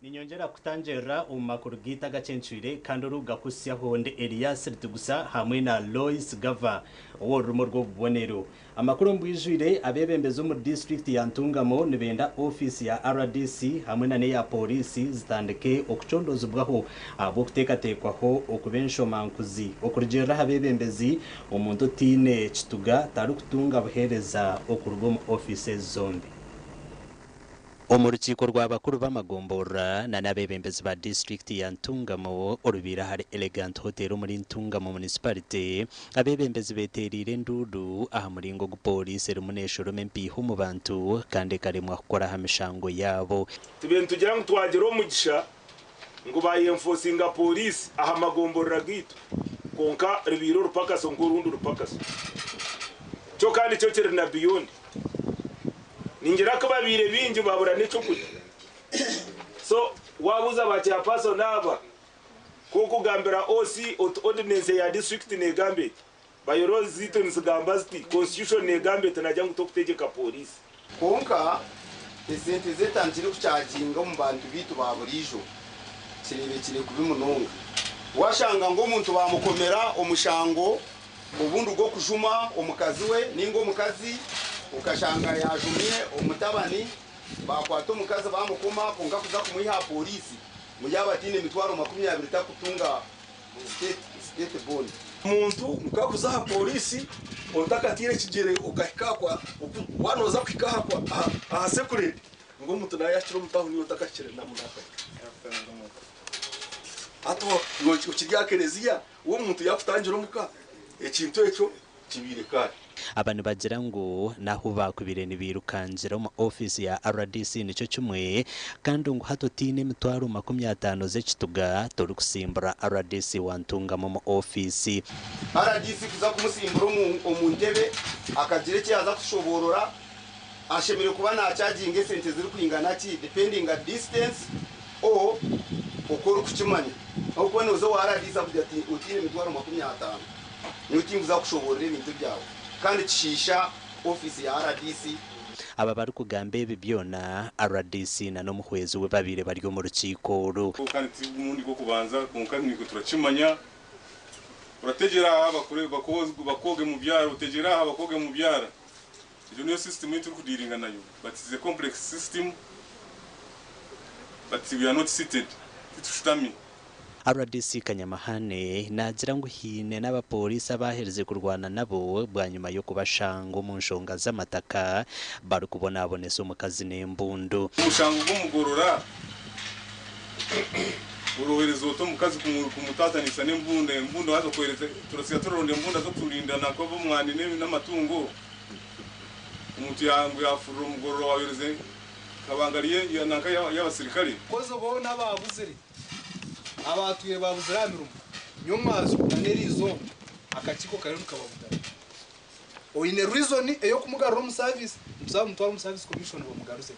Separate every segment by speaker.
Speaker 1: Ninyongyera kutangirira omu makuru gaitu agacencwire kandi orikugakuhitsyaho ndi Elias Rutigusa hamwe na Lois Gava ow'orurimi orw'obubonero. Amakuru omu bwijwire, Abeebembezi omuri disiturikiti ya Ntungamo nibenda ofiisi ya rdc hamwe na n'eya pooriisi zitandike okucondoozibwaho ahabw'okuteekateekwaho okuba enshomankuzi. Okurugiirira aha beebembezi, omuntu otaine kituga tarikutunga buheereza okuruga omu ofiisi ezi zombi. Omu rukiiko rwa bakuru b'amagomborora na n'abeebembezi ba disiturikiti ya Ntungamo orubaire ahari Elegant Hotel omuri Ntungamo Municipality, abeebembezi beteereire enduuru aha muringo ogu pooriisi erimu neeshoroma empiiha omu bantu kandi ekaremwa kukora aha mishango yaabo.
Speaker 2: Tube nitugira ngu twagira omugisha ngu bayenfosinga pooriisi aha magomborora gaitu kwonka ribaire orupakaso nk'orundi rupakaso. Kyo kandi kyo kiri na beyond. Ningira ku babaire baingi babura n'ekyokurya. So wabuuza ba chairperson aba ku okugambira OC oti ordinance eya district negamba eti, bylaws zaitu nizigamba ziti, constitution negamba eti nagira ngu tokutegyeka police.
Speaker 3: Kwonka esente zetandikire kucaginga omu bantu baitu ba buriijo kirebekire kubi munonga. Washanga ngu omuntu bamukomera omushango obundi gw'okujuma omukazi we ninga omukazi okashanga yajumye omutabani bakwata omukazi bamukoma kwonka kuza kumwiha aha poriisi ngu yaaba ataine emitwaro 20 takutunga state bond.
Speaker 4: Omuntu nkakuza aha poriisi otakatiire ekigyere okahika aha waaba nooza kuhika aha sekuredi ngu omuntu naayahikire omu tawuni iwe otakahikire namunakahika. Hati iwe okiri aha kereziya We omuntu yaakutangira omuka, ekintu ekyo kibaire kaari.
Speaker 1: Aba nibagira ngu n'ahu baakubaire nibairukangira omu ofiisi ya rdc nikyo kimwe kandi ngu hati otaine emitwaro 50 z'ekituga torikusimbura rdc wa Ntungamo omu ofiisi.
Speaker 3: Rdc kuza kumusimbura omu ntebe akagira eki yaaza kushoboorora, ashemereire kuba nachaginga esente zirikwingana ki depending distance or oku orikukimanya. Ahabw'okuba nooza owa rdc akugira ati otaine emitwaro 50 nyowe tinkuza kushoboorora ebintu byawe kandi kishiisha ofiisi ya rdc.
Speaker 1: Aba barikugamba ebi byona, rdc na n'omuhwezi we babaire bari omu rukiiko oru.
Speaker 5: Kandi ti murundi gw'okubanza kwonka naitwe turakimanya. Orategyera aha bakwoge mubyara, otegyere aha bakwoge mubyara. Egyo niyo system ei turikudiiringa nayo but it's a complex system but we are not seated, titushutami.
Speaker 1: Rdc Kanyamahane naagira ngu haine n'abapooriisi abaaherize kurwana nabo bwanyima y'okubashanga omu nshonga z'amataka barikubonabonesa omukazi n'embundu.
Speaker 5: Omushango gw'omugorora orohereza ota omukazi kumutatanisa n'embunda, embunda waza kohereza turasiga turaronda embunda z'okurinda nanka ob'omwani n'amatungo. Omuntu ngu yafurura omugorora wayohereza kabangari nanka y'abasirikare.
Speaker 6: Abakozi boona abaabuzire, abaatwire baabuzire aha mirimo nyomwazo na n'eriizooba akakiiko kariyo nikababugana. Oine reason ey'okumugarura omu service, nituza bamutware omu service commission bamugaruze.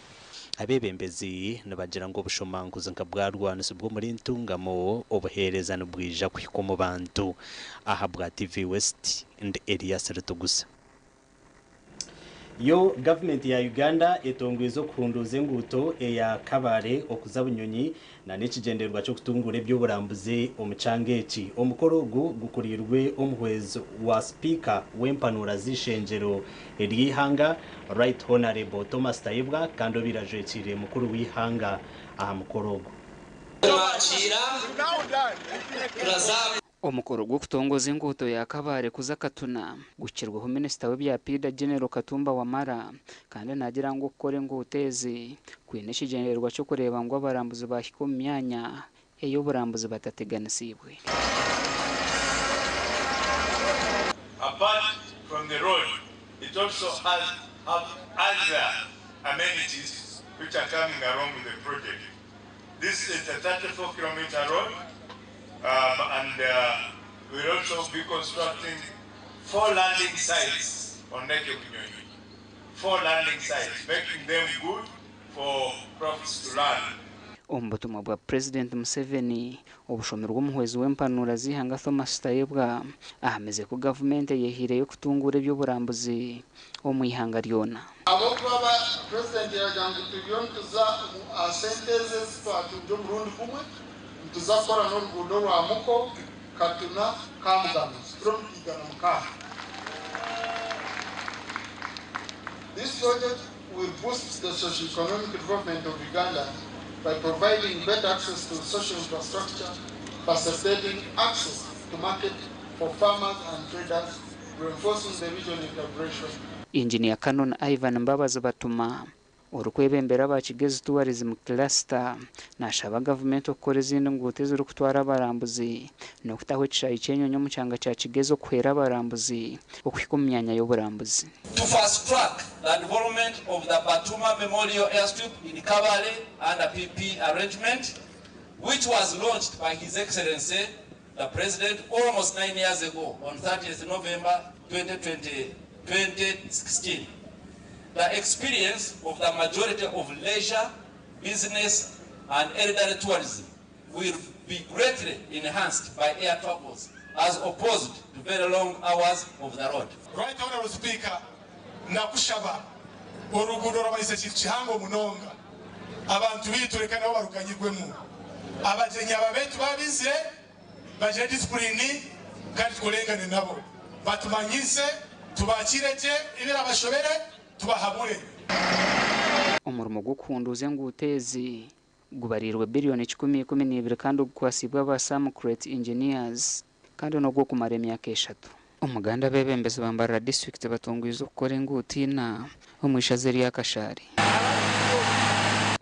Speaker 1: Abeebembezi nibagira ngu obushomankuzi nka bwarwanisibwa omuri Ntungamo, obuheereza nibwija kuhika omu bantu. Ahabwa TV West, ndi Elias Ritugusa. Yo gavumenti ya Uganda etongwize okuhunduuza enguuto eya Kabale okuza Bunyonyi na n'ekigyendererwa ky'okutunguura eby'oburambuzi omu kyanga eki. Omukoro ogu gukuriirwe omuhwezi wa sipiika w'empanuura z'eishengyero ry'eihanga, Right Honourable Thomas Tayebwa kandi obaire ajwekiire mukuru w'eihanga aha mukoro ogu.
Speaker 7: Omukoro gw'okutongoza enguuto ya Kabale kuza Katuna guhikirweho minisita w'ebya piida General Katumba Wamala kandi naagira ngu okukora enguuto ezi kwine ekigyendererwa ky'okureeba ngu abarambuzi baahika omu myanya ey'oburambuzi batateganisiibwe.
Speaker 8: Apart from the road, it also has have other amenities which are coming along with the project. This is a 34 kilometer road and we'll also be constructing four landing sites on Lake Bunyonyi. Four landing sites, making them good for crafts to land.
Speaker 7: Omu butumwa bwa Purezidenti Museveni obushomirwe omuhwezi w'empanuura z'eihanga Thomas Tayebwa ahamize ku gavumenti eyehaireyo kutunguura eby'oburambuzi omu ihanga ryona.
Speaker 9: Ahabw'okuba Purezidenti yaagira ngu turiyo nituza aha sente ezi ezi twatungire omurundi gumwe nituza kukora n'oruguudo rwa Muko, Katuna, Kamugano kilomita 600. This project will boost the socio-economic development of Uganda by providing better access to social infrastructure, facilitating access to market for farmers and traders, reinforcing the regional integration.
Speaker 7: Engineer Canon Ivan Mbabazi Batuma orikwebembera aba Kigezi Tourism Cluster nashaba gavumenti okukora ezindi nguuto ezirikutwara abarambuzi n'okutaho ekishaayi ky'enyonyi omu kyanga kya Kigezi okuhwera abarambuzi okuhika omu myanya y'oburambuzi.
Speaker 10: To fast track the development of the Batuma Memorial Airstrip in Kabale under PP arrangement, which was launched by His Excellency the President almost 9 years ago on 30th November 2020, 2016. The experience of the majority of leisure, business and elderly tourism will be greatly enhanced by air travels as opposed to very long hours of the road.
Speaker 11: Right Honorable Speaker, nakushaba oruguudo rwabaise ekintu kihango munonga abantu bitu reka nabo baruganyirwemu abagyenyi aba betu babizire bagire disipulini kandi tukorengane nabo batumanyize tubakire gye ebirabashobere tubahabure.
Speaker 7: Omurimo gw'okuhunduuza enguuto ezi gubariirwe biriyoni 112 kandi gukwasiibwe aba Samcrete Engineers kandi n'ogw'okumara emyaka eshatu. Omuganda abeebembezi ba Mbarara disiturikiti batungwize okukora enguuto ina omu ishaza erya Kashari.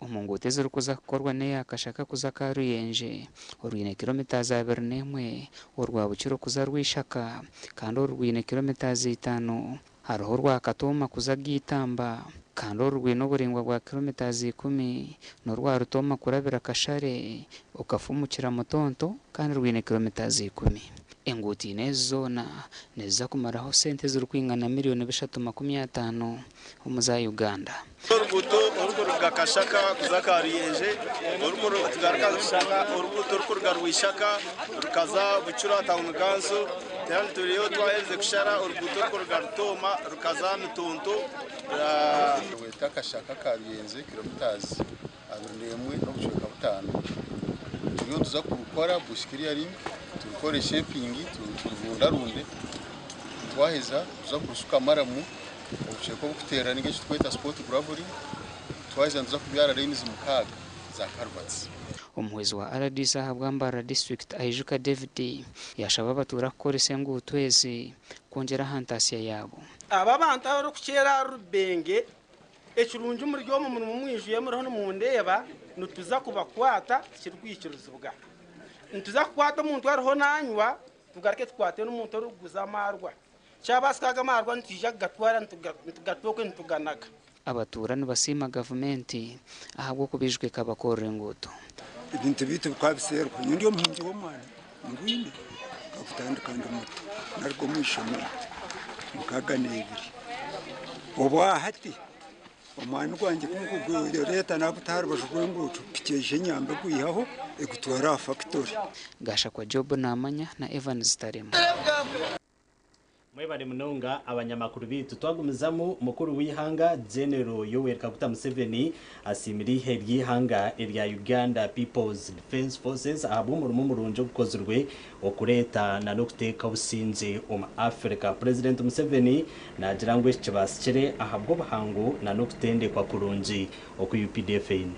Speaker 7: Omu nguuto ezirikuza kukorwa n'eya Kashaka kuza Karuyenje orwine kilomitazi 21, orwa Bukiro kuza Rwishaka kandi oru rwine kilomitazi itaano. Hariho orwa Katooma kuza Giitamba kandi oru rwine oburaingwa bwa kilomitazi 10 n'orwa Rutooma kurabira Kashare okafumukira Mutonto kandi rwine kilomitazi 10. Enguuto ina ezi zoona niziza kumaraho sente ezirikwingana miriyoni 350 omu za Uganda.
Speaker 12: Oruguuto orurikuruga Kashaka kuza Karuyenje, orurikugaruka Kashaka, oruguuto orurikuruga Rwishaka rukaza Bucura Town Council, kandi turiyo twaherize kushara oruguuto orurikuruga Rutooma rukaza Mitonto.
Speaker 13: Rweta Kashaka Karuyenje kilomitazi 21.5. Turiyo nituza kurukora bush clearing, turukore shaping, tururundarunde, twaheza tuza kurushuka maramu obucweka obukuteera ninga eki tukweta spot graveling, twaheza nituza kubyara lanes 6 za culverts.
Speaker 7: Omuhwezi wa RDC ahabwa Mbarara disiturikiti Aijuka David yashaba abatuura kukoresa enguuto ezi kwongyera aha ntaasya yaabo.
Speaker 14: Aba abantu abarikukyera aha Rubenge, ekirungi muri omu murimo mwijwiye muriho nimundeeba, nituza kubakwata tikirikwikirizibwa. Nituza kukwata omuntu ariho nanywa, tugaruke tukwate n'omuntu orikuguza amaarwa. Kyabaasika aga amaarwa nitwija kugatwara nitugatooke nituganaga.
Speaker 7: Abatuura nibasiima gavumenti ahabw'okubaijukya ekabakorera enguuto.
Speaker 15: Ebintu byaitu bikaba biseerwa. Nyowe ndi omuhingi w'omwani ngwine nkakutandika ndi muto naruga omu ishomero 62. Obu hati omwani gwangye ku ndikugureeta naguta aha rubaju rw'enguuto piki eija enyamba egwihaho egutwara aha fakitori.
Speaker 7: Gashakwa Job Namanya na Evans Taremwa.
Speaker 1: Mwebale munonga abanyamakuru bitu. Twagumizamu, mukuru w'ihanga General Yoweri Kaguta Museveni asiimire ihe ry'ihanga erya Uganda People's Defence Forces ahabw'omurimo murungi ogukozirwe okureeta na n'okuteeka obusinge omu Africa. President Museveni naagira ngu eki kibaasikire ahabw'obuhangu na n'okutendekwa kurungi oku UPDF eine.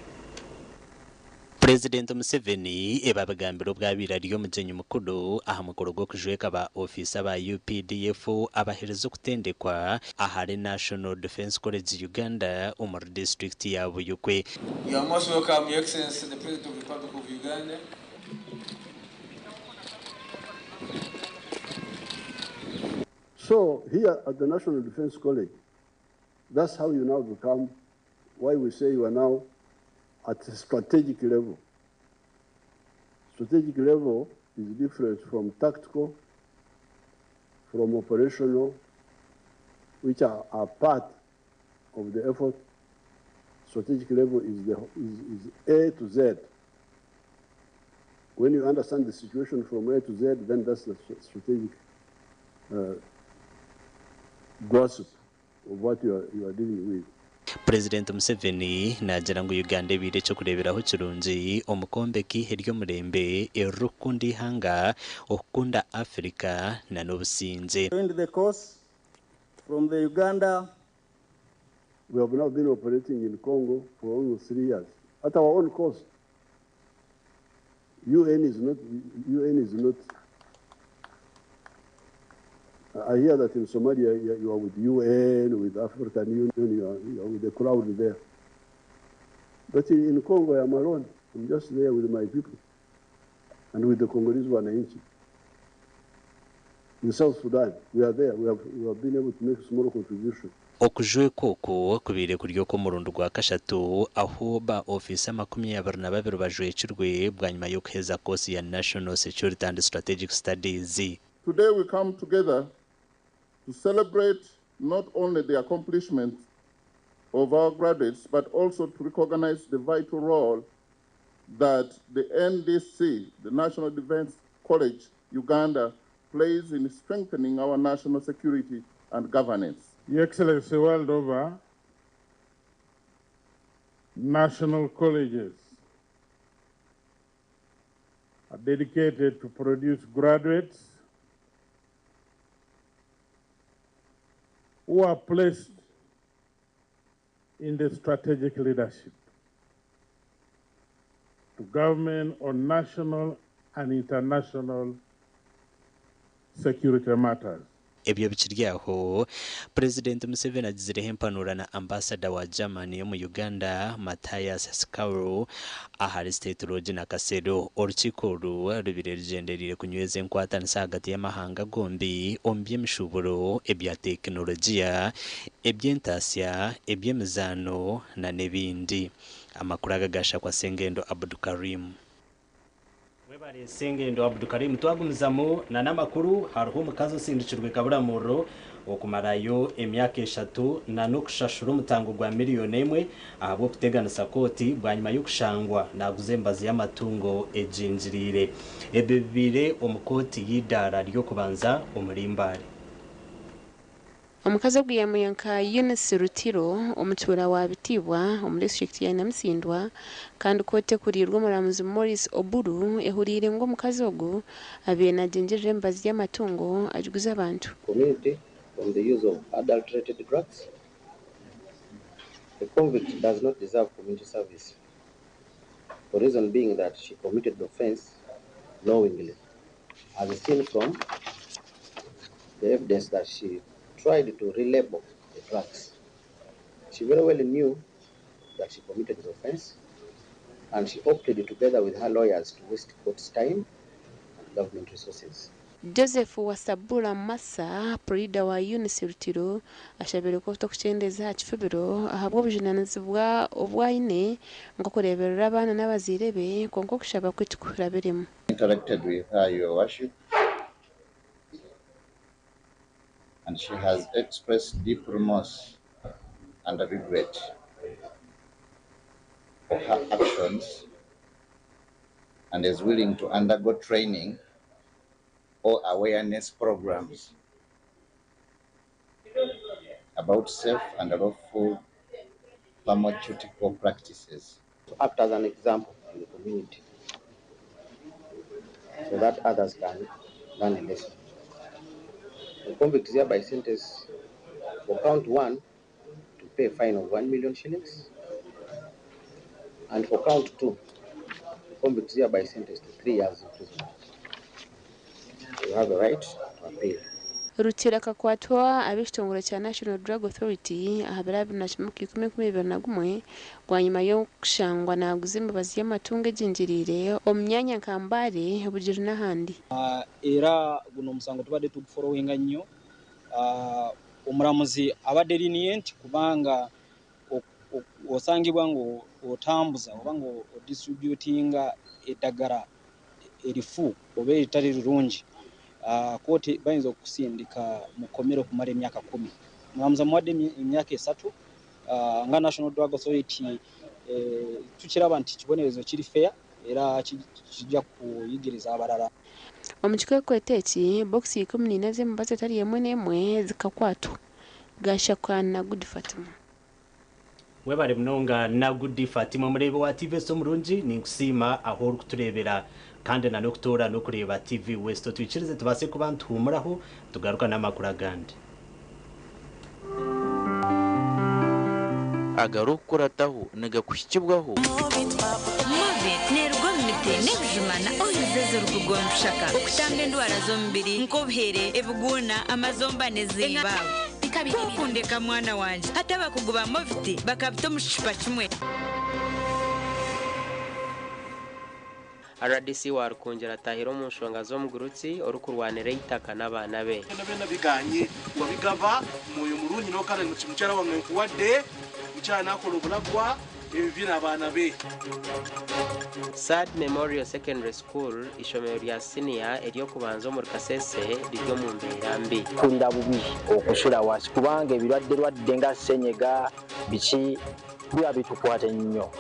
Speaker 1: Purezidenti Museveni ebabigambire obwabaire ari omugyenyi mukuru aha mukoro gw'okujweka ba ofiisa ba UPDF abaheereza okutendekwa ahari National Defence College Uganda omuri disiturikiti ya Buyukwe.
Speaker 16: You are most welcome, Your Excellency, the President of the Republic of Uganda.
Speaker 17: So here at the National Defense College, that's how you now become, why we say you are now at a strategic level. Strategic level is different from tactical, from operational, which are part of the effort. Strategic level is A to Z. When you understand the situation from A to Z, then that's the strategic grasp of what you are, you are dealing with.
Speaker 1: Purezidenti Museveni naagira ngu Uganda ebaire eky'okureeberaho kirungi omu kwombeka eihe ry'omurembe eririkukunda eihanga, okukunda Africa nana obusingye.
Speaker 18: Joined the course from the Uganda.
Speaker 17: We have now been operating in Congo for almost 3 years at our own cost. UN is not, UN is not. I hear that in Somalia you are with UN, with African Union, you are with the crowd there. But in Congo, I am alone. I'm just there with my people and with the Congolese wananchi. In South Sudan, we are there. We have been able to make a small contribution.
Speaker 1: Okujwekwa okwo kubaire kuri okw'omurundi gwa kashatu aho ba ofiisa 22 bajwekirwe bwanyima y'okuheeza koosi ya National Security and Strategic Studies.
Speaker 19: Today we come together to celebrate not only the accomplishments of our graduates, but also to recognize the vital role that the NDC, the National Defense College, Uganda, plays in strengthening our national security and governance.
Speaker 20: Your Excellency, world over, national colleges are dedicated to produce graduates who are placed in the strategic leadership to government on national and international security matters.
Speaker 1: Ebyo bikiri aho, Purezidenti Museveni agizireho empanura na ambasada wa Germany omu Uganda, Matthias Schauer, ahari State Lodge Nakasero. Orukiiko oru rubire rugyendereire kunyweza enkwatanisa ahagati y'amahanga gombi omu by'emishuburo, ebya tekinologiya, eby'entaasya, eby'emizaano na n'ebindi. Amakuru aga gashakwa Sengendo Abdukarim. Webare, Sengendo Abdukarim. Twagumizamu na n'amakuru, hariho omukazi osindikirwe kaburamurro okumarayo emyaka 3 na n'okushashura omutango gwa miliyoni 1 ahabw'okuteganisa kooti bwanyima y'okushangwa naguza embazi y'amatungo ejinjiriire. Ebyo bibiire omu kooti y'idaara ry'okubanza omuri Mbale.
Speaker 21: Omukazi ogwiyamuye nka Eunice Rutiro, omutuura wa Bitiibwa omu disitulikiti ya Namisindwa, kandi kooti ekuriirwe omuramuzi Maurice Oburu ehuriire ngu omukazi ogu abaire nagyingirira emibazi y'amatungo agiguza abantu.
Speaker 22: Community from the use of adulterated drugs. The convict does not deserve community service, for reason being that she committed the offense knowingly, as seen from the evidence that she tried to relabel the drugs. She very well knew that she committed the offense, and she opted together with her lawyers to waste court's time and government resources.
Speaker 21: Joseph Wasabula Massa, puriida wa Eunice Rutiro, ashabire kooti okukyendeza aha kifubiro ahabw'obujunanizibwa obu aine nk'okureeberera abaana n'abazaire be, kwonka okushaba kwe tikuhurabiremu.
Speaker 23: Interacted with her, Your Worship, and she has expressed deep remorse and regret for her actions and is willing to undergo training or awareness programs about safe and lawful pharmaceutical practices.
Speaker 22: To act as an example in the community so that others can learn a lesson. The convict is hereby sentenced for count one to pay a fine of 1 million shillings, and for count two, the convict is hereby sentenced to 3 years imprisonment. You have a right to appeal.
Speaker 21: Rutiro akakwatwa ab'ekitongore kya National Drug Authority aha biro 21 10 2021 bwanyima y'okushangwa naguza emibazi y'amatungo egingiriire omu myanya nka Mbale, Bugiri n'ahandi.
Speaker 24: Era guno omusango tubadde tugufollowinga nnyo. Omulamuzi abadde lenient kubanga osangibwa nga otambuza oba nga odistributinga eddagala erifu oba eritali lirungi, kooti bayinza okusindika mu kkomera okumala emyaka 10. Omulamuzi amuwadde emyaka 3. Nga National Drug Authority, tukiraba nti kibonerezo kiri fair. Era kijja kuyigiriza abalala.
Speaker 21: Omu kikwekweto eki, bokisi 14 z'emibazi etari emwe n'emwe zikakwatwa. Gashakwa Nagudi Fatima.
Speaker 1: Webare munonga Nagudi Fatima. Omureebi wa TV West omurungi, ninkusiima ahu orikutureebera kandi na n'okutoora n'okureeba TV West. Otwikirize tubaase kuba nituhuumuraho tugaruka n'amakuru agandi.
Speaker 2: Agarikukurataho nigakuhikibwaho.
Speaker 3: Movit neeruga omu miti n'ebijuma na oils ezirikuruga omu bishaka okutamba endwara z'omubiri nk'obuhere, ebiguuna, amazomba n'ezindi. Kwokundeka mwana wangye hati abakugu ba Movit bakabita omu kicupa kimwe.
Speaker 4: Rdc wa Rukungiri ataahire omu nshonga z'omugurutsi orikurwanira eitaka n'abaana be.
Speaker 5: Byona byona biganye wabigaba mwoyo murungi nokara ngu mukyara wange nkuwadde, mukyara nakola obulagwa ebibi nabaana be.
Speaker 4: Sad Memorial Secondary School, eishomero rya siniya ery'okubanza omuri Kasese riri omu mbeera mbi.
Speaker 25: Mpurira bubi okushura wansi kubanga ebirwadde rwadde nga ssenyiga biki biba bitukwata nnyo.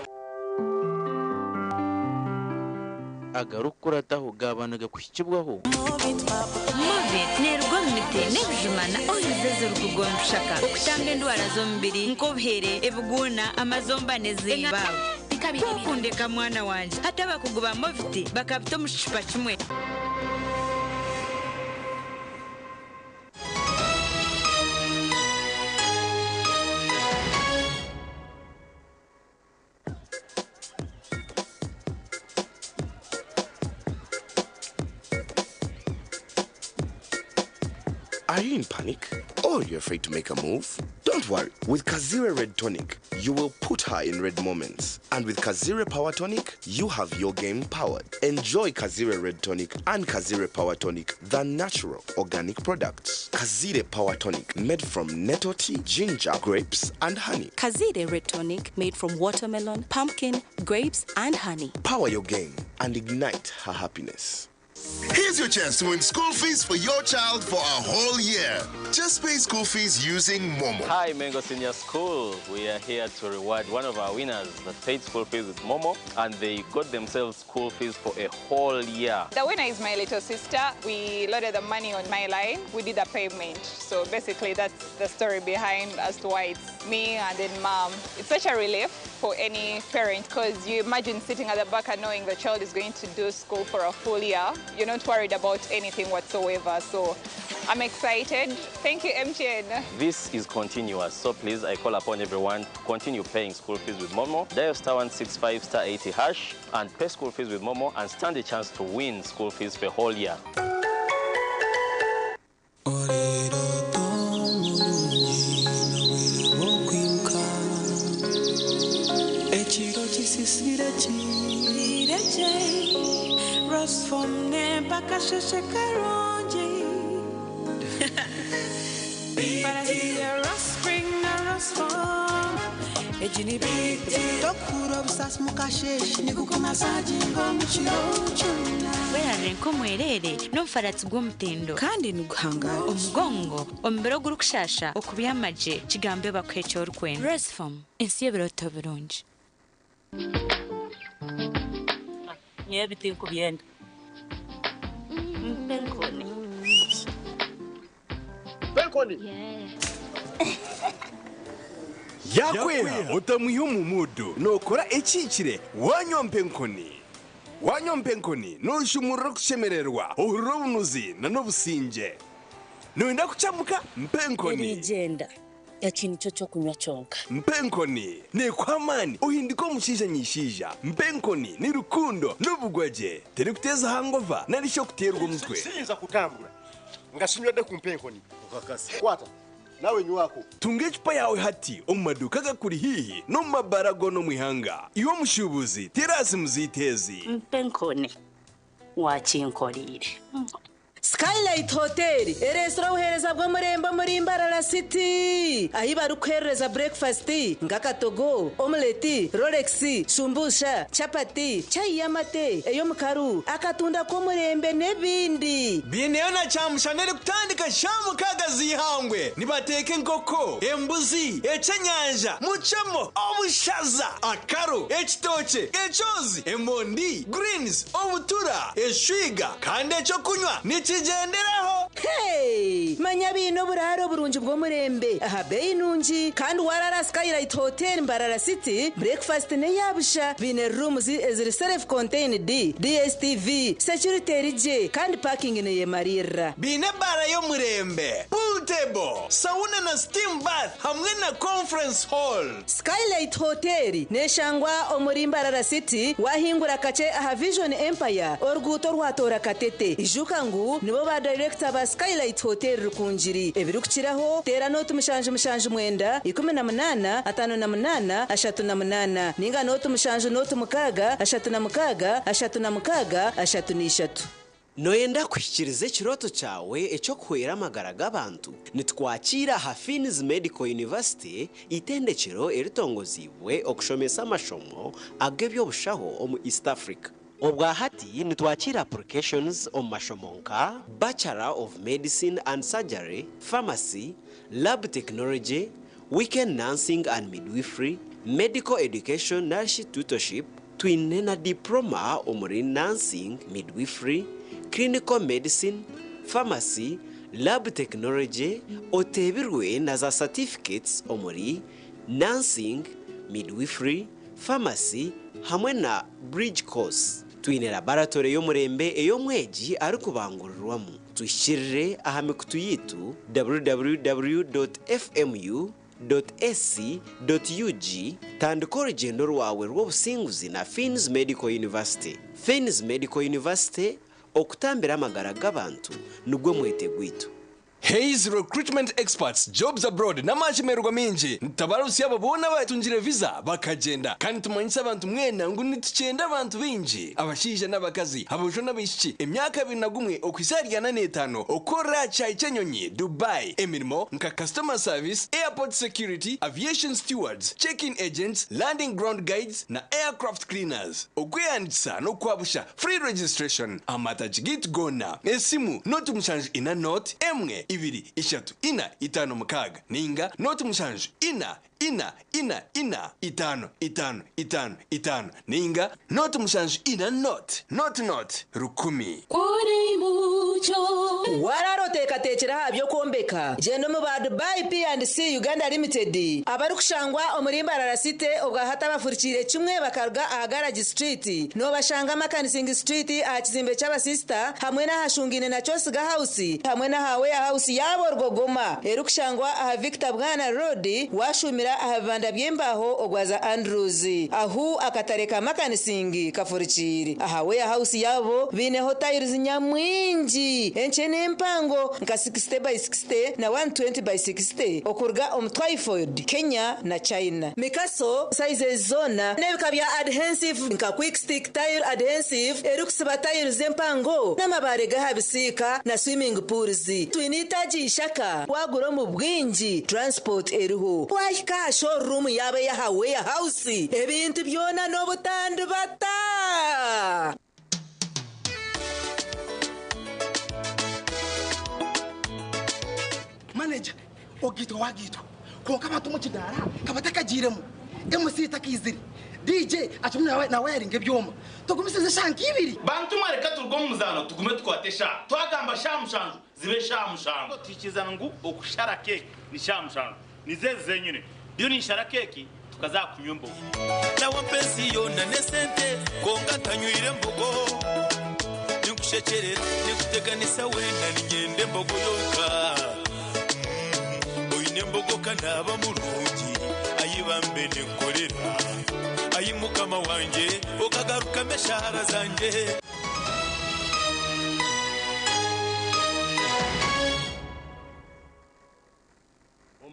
Speaker 2: Agarikukurataho gaaba nigakuhikibwaho.
Speaker 3: Movit neeruga omu miti n'ebijuma na oils ezirikuruga omu bishaka okutamba endwara z'omubiri nk'obuhere, ebiguuna, amazomba n'ezindi. Kwokundeka mwana wangye hati abakugu ba Movit bakabita omu kicupa kimwe.
Speaker 26: Are you in panic? Or you're afraid to make a move? Don't worry. With Kazire Red Tonic, you will put her in red moments. And with Kazire Power Tonic, you have your game powered. Enjoy Kazire Red Tonic and Kazire Power Tonic, the natural organic products. Kazire Power Tonic, made from nettle tea, ginger, grapes, and honey.
Speaker 27: Kazire Red Tonic made from watermelon, pumpkin, grapes, and honey.
Speaker 26: Power your game and ignite her happiness.
Speaker 28: Here's your chance to win school fees for your child for a whole year. Just pay school fees using Momo.
Speaker 29: Hi, Mengo Senior School. We are here to reward one of our winners that paid school fees with Momo, and they got themselves school fees for a whole year.
Speaker 30: The winner is my little sister. We loaded the money on my line. We did the payment. So basically, that's the story behind as to why it's me and then mom. It's such a relief for any parent because you imagine sitting at the back and knowing the child is going to do school for a full year. You're not worried about anything whatsoever. So I'm excited. Thank you, MTN.
Speaker 29: This is continuous, so please, I call upon everyone to continue paying school fees with Momo. Dial star 165 star 80 hash and pay school fees with Momo and stand a chance to win school fees for a whole year.
Speaker 31: Ekiro kisisire kireje Rosfom mpaka sheshe karungi Rospring na Rosfom Ejini biti Tokura obusasi mukasheshe Nikukomasaginga omukiro kyonna
Speaker 3: Werarire nk'omwereere n'omufaratsi gw'omutindo
Speaker 31: kandi niguhangara
Speaker 3: omugongo omubiri ogurikushasha okubyama gye kigambe bakuha eki orikwenda. Rosfom ensi y'ebirooto birungi.
Speaker 32: Nyowe ebi tinkubyenda. Mpa enkoni.
Speaker 33: Mpa enkoni.
Speaker 26: Yakweha otamwiha omu mudu nokora ekihikire wanywa mpa enkoni. Wanywa mpa enkoni noshumurira okushemererwa ohurira obunuzi na n'obusingye. Noyenda kucamuka? Mpa enkoni.
Speaker 32: Erigyenda eki nikyo ky'okunywa kyonka.
Speaker 26: Mpa enkoni nekuha amaani ohindika omushaija nyishaija. Mpa enkoni ni rukundo n'obugwagye terikuteeza hangova nari shi okuteerwa omutwe.
Speaker 33: Siyinza kutambula nga sinywedde ku mpa enkoni. Kwata nawe nywako.
Speaker 26: Tunga ecupa yawe hati omu maduuka agakuri haihi n'omu mabara goona omu ihanga. Iwe omushuubuzi terasi muziteezi.
Speaker 32: Mpa enkoni wakinkoreire.
Speaker 6: Skylight Hotel ereetsire obuheereza bw'omurembe omuri Mbarara City ahi barikuheerereza breakfast nk'akatogo, omelette, rolex, shumbusha, chapati, chai y'amate, ey'omukaru, akatunda k'omurembe n'ebindi.
Speaker 7: Biineyo na kyamushana erikutandika shaaha mukaaga z'eihangwe. Nibateeka enkoko, embuzi, ekyenyanja, mucemo, obushaza, akaro, ekitookye, ekyozi, emondi, greens, obutura, eshwiga kandi ekyokunywa nikigyenderaho.
Speaker 6: Hey! Manya baine oburaaro burungi bw'omurembe aha beeyi nungi kandi warara Skylight Hotel Mbarara City, breakfast n'eya busha. Baine rooms eziri self contained, DSTV, security eri gye kandi parking neyemariirira.
Speaker 7: Baine ebaara y'omurembe, pool table, sauna na steam bath hamwe na conference hall.
Speaker 6: Skylight Hotel neshangwa omuri Mbarara City wahingura kakye aha Vision Empire oruguuto orwatoora Katete. Ijuka ngu nibo ba dayirekita ba Skylight Hotel Rukungiri. Ebirikukiraho teera nooti 779 18 58 38 ninga nooti 7 nooti 6 36 36 33.
Speaker 8: Nooyenda kuhikiiriza ekirooto kyawe eky'okuhwera amagara g'abantu? Nitukwakiira aha Fiins Medical University, eitendekyero eritongoziibwe okushomesa amashomo ag'eby'obushaho omu East Africa. Obwa hati nitwakiira applications omu mashomo nka, Bachelor of Medicine and Surgery, Pharmacy, Lab Technology, Weekend Nursing and Midwifery, Medical Education narishi Tutorship, Twine na Diploma omuri Nursing, Midwifery, Clinical Medicine, Pharmacy, Lab Technology, oteebirwe na za Certificates omuri Nursing, Midwifery, Pharmacy hamwe na Bridge Course. Twine Laboratory y'omurembe ei omwegi arikubangurirwamu. Tuhikirire aha mikutu yaitu www.fmu. Ac.ug Tandika orugyendo rwawe rw'obusinguzi na Fiins Medical University. Fiins Medical University, okutambira amagara g'abantu nigwo mwete gwaitu.
Speaker 7: Hays Recruitment Experts, Jobs Abroad n'amashemererwa maingi nitutabarutsya abo boona abatungire visa bakagyenda kandi nitumanyisa abantu mwena ngu nitukyenda abantu baingi abashaija n'abakazi, aboojo n'abaishiki emyaka 21 okuhitsya ahari 45 okukorera aha kishaayi ky'enyonyi Dubai emirimo nka Customer Service, Airport Security, Aviation Stewards, Check-in Agents, Landing Ground Guides na Aircraft Cleaners. Okwehandiikisa n'okwabusha, Free Registration, Amatagi gaitu goona, esimu, 0 7 4 0 1 2 3 4 5 6 ninga 0 7 4 4 4 5 5 5 5 ninga 0 7 4 0 0 0 1000.
Speaker 6: Waraara oteekateekire aha by'okwombeka? Gyenda omu ba Dubai P&C Uganda Limited abarikushangwa omuri Mbarara City obwa hati abafurikiire kimwe bakaruga aha Garage Street. Noobashanga Makanising Street aha kizimbe ky'abasisita hamwe n'ahashungaine na Kyosiga House hamwe n'aha Warehouse yaabo Rwogoma erikushangwa aha Victor Bwana Road waashuumira aha bibanda by'embaaho ogwaza Andrews ahu akatare ka Makanising kafurikiire. Aha Warehouse yaabo baineho tiles nyamwingi enkye n'empango nka 60 by 60 na 120 by 60 okuruga omu Twyford, Kenya na China. Mikaso sizes zoona n'ebika bya adhensive nka Quick Stick Tile Adhensive erikusiba tiles empango n'amabaare g'aha bisiika na swimming pools. Twine eitaagi Ishaka waagura omu bwingi transport eriho. Waahika aha showroom yaabo ey'aha Warehouse ebintu byona n'obutandibata.
Speaker 9: Manager, ogaitwa wagaitwa kwonka abantu omu kidaara ka batakagiiremu, MC takaizire, DJ akirimu nawayaringa ebyoma. Tugumisirize eshaaha nk'ibiri.
Speaker 10: Bantu mwe reka turuge omu muzaano tugume tukwate eshaaha. Twagamba shaaha mushanju zibe shaaha mushanju. Tuhikirizana ngu okushara keeki ni shaaha mushanju. Nizo ezi zenyine. Ndiyo ninshara keeki tukaza aha kunywa embogo.
Speaker 11: Nawe mpa ensi yoona n'esente kwonka ntanywire mbogo. Ninkushekyerera ninkuteganisa weena niinyenda embogo yonka. Oine embogo ka naaba murungi ayi bambe ninkorera. Ayi mukama wangye okagarukamu eshaara zangye.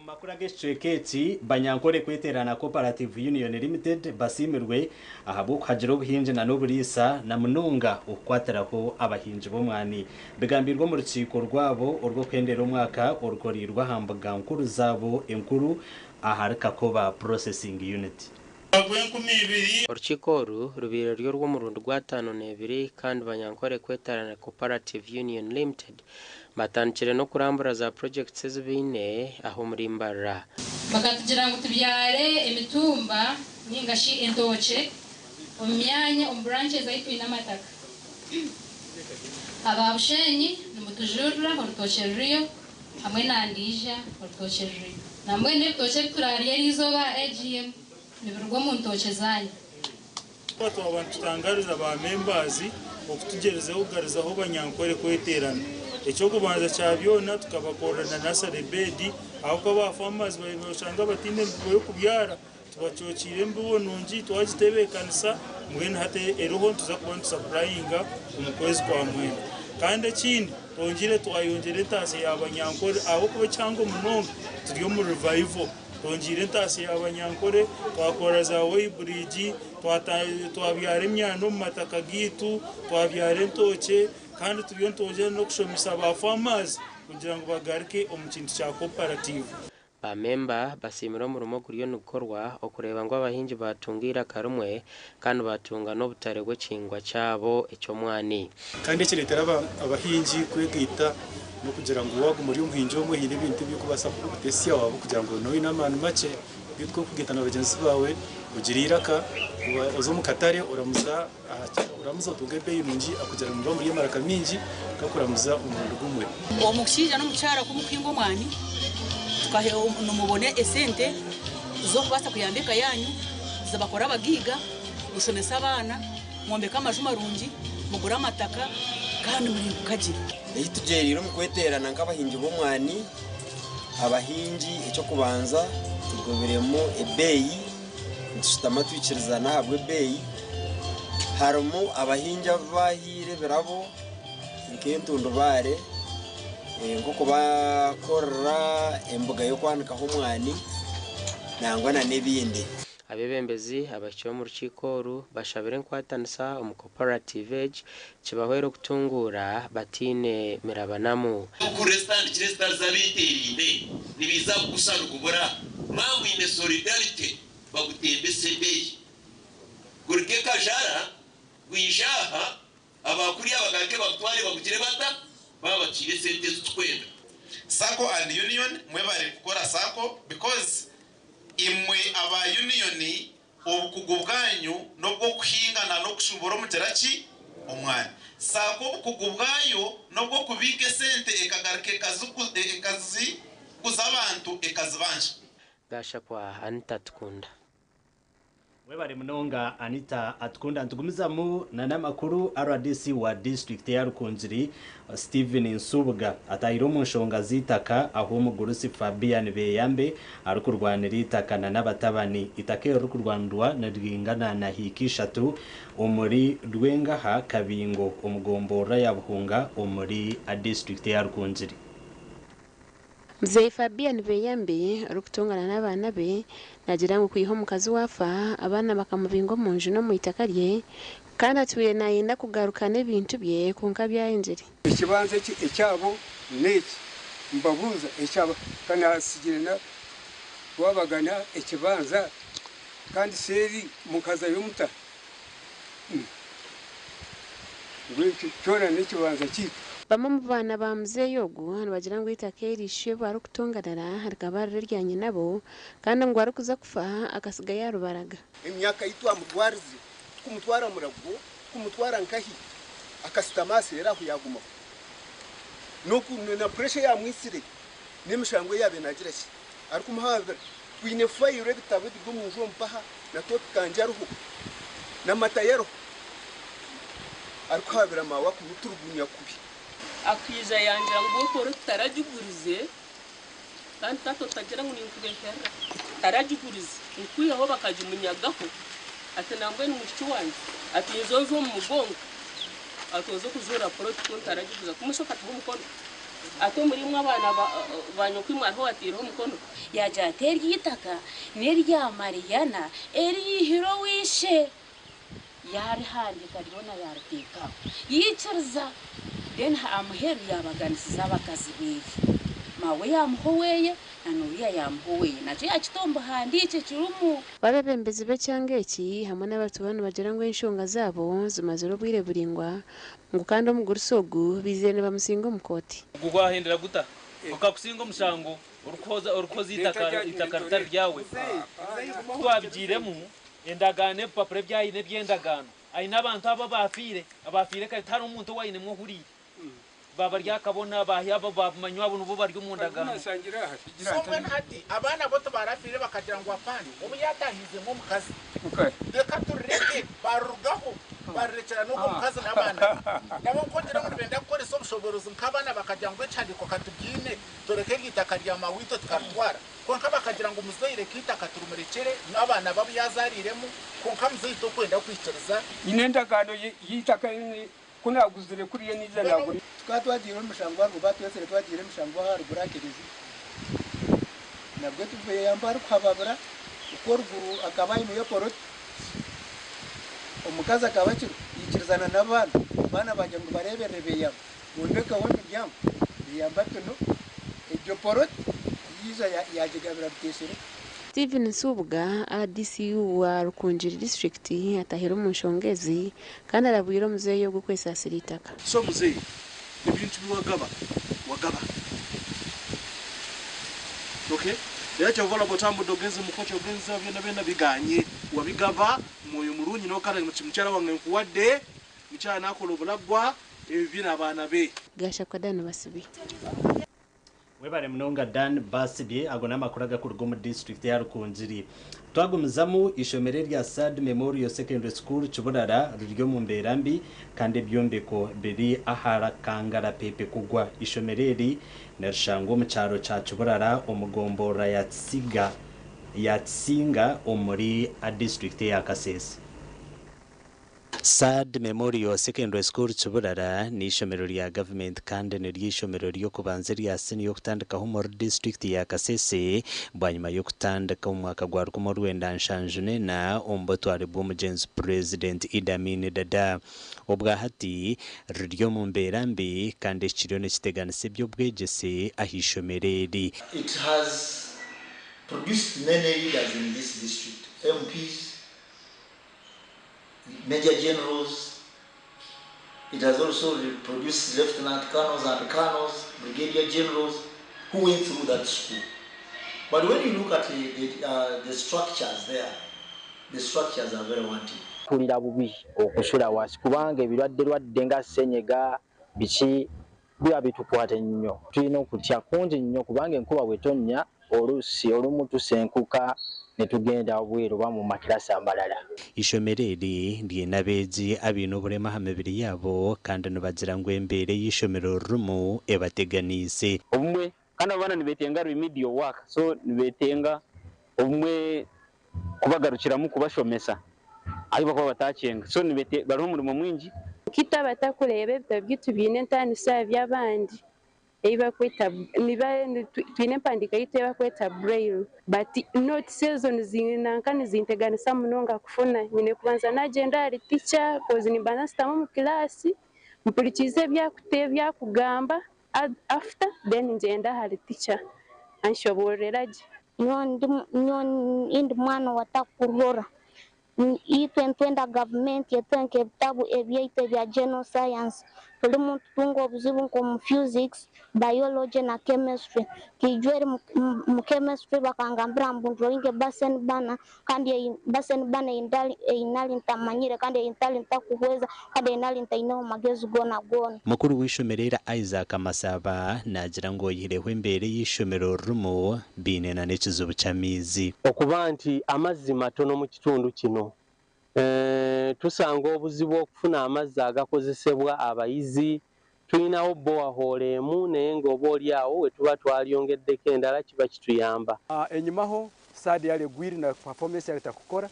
Speaker 1: Omu makuru ag'ekicweka eki, Banyankore Kweterana Cooperative Union Limited basiimirwe ahabw'okuhagira obuhingi na n'oburiisa na munonga okukwatiraho abahingi b'omwani. Bigambirwe omu rukiiko rwabo orw'okuhendera omwaka orukoriirwe aha mbuga nkuru zaabo enkuru ahari Kakoba Processing Unit.
Speaker 4: Orukiiko oru rubaire ruri orw'omurundi gw'ataano n'ebiri kandi Banyankore Kweterana Cooperative Union Limited batandikire n'okurambura za projects ezi baine aha omuri Mbarara.
Speaker 12: Bakatugira ngu tubyare emitumba ninga shi entookye omu myanya omu branches ahu twine amataka. Aba Bushenyi nimutujurira orutookye ruriyo hamwe na Ndiija orutookye ruriyo. Nambwenu ebitookye ebi turaarye eriizooba aha AGM nibiruga omu ntookye zaanyu.
Speaker 13: Twaba nitutangariza ba members okutugyerezaho kugarizaho Banyankore kweterana. Ekyokubanza kya byona tukabakorera na nursery bed ahabw'okuba ba farmers bashanga bataine embibo y'okubyara, tubacokire embibo nungi twagitebeekanisa, mbwenu hati eriho nituza kuba nitusapurayinga omu kwezi kwa mwenda. Kandi ekindi twongiire twayongyera entaasya ya Banyankore ahabw'okuba ekihango munonga turi omu revival. Twongiire entaasya ya Banyankore, twakora za weighbridge, twabyara emyani omu mataka gaitu, twabyara entookye, kandi turiyo nitwongyera n'okushomesa ba farmers kugira ngu bagaruke omu kintu kya cooperative.
Speaker 4: Ba memba basiimire omurimo oguriyo nigukorwa okureeba ngu abahingi baatunga eiraka rimwe kandi baatunga n'obutare bw'ekihingwa kyabo eky'omwani.
Speaker 14: Kandi ekireetera abahingi kwegaita n'okugira ngu waaguma ori omuhingi omwe haine ebintu ebi orikubaasa kutesya waaba okugira ngu noine amaani makye, beitu ku orikugaita na bagyenzi baawe ogira eiraka, oza omu katare oramuza oramuza otunga ebeeyi nungi ahakugira ngu nimuba muri amaraka maingi gakuramuza omurundi gumwe.
Speaker 15: Omushaija n'omukyara ku mukuhinga omwani nimubona esente z'okubaasa kuyamba eka yaanyu, zibakora abagaiga, mushomese abaana, mwombeke amaju marungi, mugure amataka kandi muhinguka gye.
Speaker 16: Ei tugyereire omu kweteerana nk'abahingi b'omwani, abahingi eky'okubanza tugobiremu ebeeyi, nitushutama twikirizana ahabw'ebeeyi. Harimu abahingi abu baahaire ebirabo nk'entundubaare nk'okubakorera embuga y'okwanikaho omwani nangwa na n'ebindi.
Speaker 4: Abeebembezi abahikire omu rukiiko oru bashabire enkwatanisa omu cooperative egi kibahwere okutunguura bataine mirabanamu.
Speaker 17: Kuri ezitandikire ezitari z'abeeteeraine nibaija kugusha nigubura. Mwaba mwine solidarite bagutembese ebeeyi. Guruge Kajara gwije aha, aba kuriya bagaruke bagutware bagugire bata? Baaba bakiire esente ezi turikwenda.
Speaker 18: Sacco and Union mwebare kukora Sacco because imwe aba Union obukugu bwanyu n'obw'okuhinga na n'okushubura omugira ki omwani. Sacco obukugu bwayo n'obw'okubiika esente ekagaruka ekaziguza abantu ekazibanja.
Speaker 4: Gashakwa Anita Atukunda.
Speaker 1: Webare munonga Anita Atukunda. Nitugumizamu na n'amakuru. RDC wa district ya Rukungiri Steven Nsubuga atahire omu nshonga z'itaka aho omugurusi Fabian Beyambe arikurwanira itaka na n'abatabani. Itaka eri rikurwanirwa niringana na hiika 3 omuri Rwengaha Kabingo omugomborora ya Buhunga omuri district ya Rukungiri.
Speaker 19: Muzeeyi Fabian Beyambe orikutongana n'abaana be naagira ngu kwiha omukazi waafa abaana bakamubinga omu nju n'omu itaka rye kandi atwire naayenda kugarukana ebintu bye kwonka byayengire.
Speaker 20: Ekibanza eki ekyabo n'eki mbabuuza ekyabo kandi hasigire na twabagana ekibanza kandi seeri mukazayo muta ngu ekyo kyona n'ekibanza kyaitu.
Speaker 19: Bamwe omu baana ba muzeeyi ogu nibagira ngu eitaka eri ishe barikutonganira rikaba riri erya nyinabo kandi ngu arikuza kufa akasiga yaarubaraga.
Speaker 21: Emyaka ei twamutwarize tukumutwara Murago, tukumutwara nkahi, akasitama aseera aho yaagumaho. N'oku na puresha yaamwitsire n'emishango ei yaabaire naagira ki arikumuhababira. Twine fayiro ebitabo ebiri omu nju omu paha na Topikangye ariho na Matayo ariho arikuhababira maawe akumuturugunya kubi.
Speaker 22: Akaija yangira ngu okore tutaragigurize kandi tata otagira ngu ninkubeherera taragigurize nkwihaho bakagimunyagaho ati nambwenu mushiki wangye ati nzoza omu mugongo ati oze kujuura poloti ku ntaragiguza kumushoka atiho omukono. Ati omuri imwe abaana ba nyokwimwe hariho owataireho omukono?
Speaker 2: Yaagira ati, Eryo itaka n'erya Mariyana eriihire owa ishe. Yaarihandiika ryona yaariteeka aho. Yaikiriza. Then aha muheru yaabaganisiza abakazi beeye. Maawe yaamuha oweeye na n'oriya yaamuha oweeye. Nakyo yaakita omu buhandiikye kirimu.
Speaker 19: Abebembezi b'ekyanga eki hamwe n'abatuura nibagira ngu enshonga zaabo zimazire obwire buraingwa ngu kandi omugurusi ogu baizire nibamusinga omu kooti.
Speaker 3: Ogwo gwahendera guta? Okakusinga omushango orikuhoza orikuhoza eitaka eitaka ritari ryawe. Ku twabigiiremu endagaano ebipapura ebi aine eby'endagaano aine abantu abo abaafiire abaafiire kare tihariho omuntu ou ainemu ohuriire. Baaba bari akabona baahi abo baabumanywa abo nibo bari omu ndagaano.
Speaker 5: So mbwenu hati abaana bo tibarafiire bakagira ngu apana obu yatahiizemu omukazi reka turireke barirugaho barirekyera n'ogwo mukazi n'abaana be. Nabo ku ogira ngu nibenda kukoresa obushoborozi nk'abaana bakagira ngu ekihandiiko katugiine tureke eryo itaka rya mawiito tukaritwara kwonka bakagira ngu muzeeyi reka eitaka turimurekyere n'abaana be abu yazaariiremu kwonka muzeeyi tokwenda kwikiriza.
Speaker 20: Nyine endagaano y'eitaka Ku naaguzire kuriya naija naagura.
Speaker 23: Tukaba twagiire omu mishango aharuguru baatwetsire twagiire emishango aharuguru aha Kyerezi nabwo tubeyamba arikuhababura okwo oruguru akaba aineyo poloti omukazi akaba akiriho yaikirizana n'abaana, abaana baagira ngu bareeberere beyamba bombekaho emiryango beyamba ati no egyo poloti yaija yaagigabira Ruteshere.
Speaker 19: Stephen Nsubuga, RDC wa Rukungiri disiturikiti atahire omu nshonga ezi kandi arabwire omuzeeyi ogu kwesaasira eitaka.
Speaker 24: So muzeeyi ebintu biwagaba wagaba ok era kyova olaba otambudde ogenze mukoti ogenze wa byona byona biganye wabigaba mwoyo mulungi nokala mukyala wange nkuwadde mukyala nakola obulagwa ebibye nabaana be.
Speaker 19: Gashakwa Dan Basibi.
Speaker 1: Webare munonga Dan Basibye, ago n'amakuru agakuruga omu disiturikiti ya Rukungiri. Twagumizamu, eishomero erya Sad Memorial Secondary School Kiburara riri omu mbeera mbi kandi ebyombeko biri aha kangarapepe kugwa. Eishomero eri nirishangwa omu kyaro kya Kiburara omu gomborora ya Kisiga ya Kisinga omuri disiturikiti eya Kasese. Sad Memorial Secondary School Kiburara n'eishomero rya gavumenti kandi niryo eishomero ry'okubanza erya siniya okutandikaho omuri disiturikiti ya Kasese bwanyima y'okutandika omu mwaka gwa 1974 omu butware bw'omugyenzi Purezidenti Idi Amin Dada. Obwahati riri omu mbeera mbi kandi eki kiriyo nikiteganisa eby'obwegyese aha ishomero eri.
Speaker 25: It has produced many leaders in this district, MPs, Major Generals, it has also produced Lieutenant Colonels and Colonels, Brigadier Generals who went through that school. But when you look at the, the, the structures there, the structures are very wanting.
Speaker 26: Mpulira bubi okusula wansi kubanga ebirwadderwadde nga ssenyiga biki biba bitukwata nnyo. Tulina okutya kungi nnyo kubanga enkuba bw'etonnya oluusi olumu tusenkuka ne tugenda wabweru oba mu makiraasi amalala.
Speaker 1: Eishomero eri riine abeegi abaine oburema aha mibiri yaabo kandi nibagira ngu embeera ei eishomero ririmu ebateganiise.
Speaker 27: Obumwe kandi abo baana nibetenga remedial work so nibetenga obumwe kubagarukiramu kubashomesa ahu bakuba batakyenga so bariho omurimo mwingi.
Speaker 28: Nk'itwe abatakureeba ebitabo byaitu biine entaaniso aha by'abandi ei barikweta twine empandiika yaitu ei barikweta braille but notes ezo nanka nizinteganisa munonga kufuna. Nyine kubanza naagyenda ahari ticha coz nimbanza nshutama omu kilaasi mpurikiize ebi arikugamba after then ngyenda ahari ticha anshoboororera gye.
Speaker 32: Nyowe ndi mwana owatakurora. Itwe nitwenda gavumenti etuhe nk'ebitabu ebyaitu ebya General Science. Turimu nitutunga obuzibu nk'omu Physics, Biology na Chemistry. Nkaijweri mu Chemistry bakangambira ngu ndrowinge Bunsen burner kandi Bunsen burner ei nari ntamanyire kandi ei ntari ntakuhweza kandi ei nari ntaineho magezi goona goona.
Speaker 1: Mukuru w'eishomero eri Isaac Masaba naagira ngu oyihireho embeera ei eishomero ririmu, baine na n'ekizibu ky'amaizi.
Speaker 29: Okuba nti amazzi matono mu kitundu kino, tusanga obuzibu okufuna amazzi agakozesebwa abayizi. Tulinawo borehole emu naye nga oba oli awo wetuba twalyongeddeko endala kiba kituyamba.
Speaker 20: Enyimaho SADC yali egwire na performance yali etakukora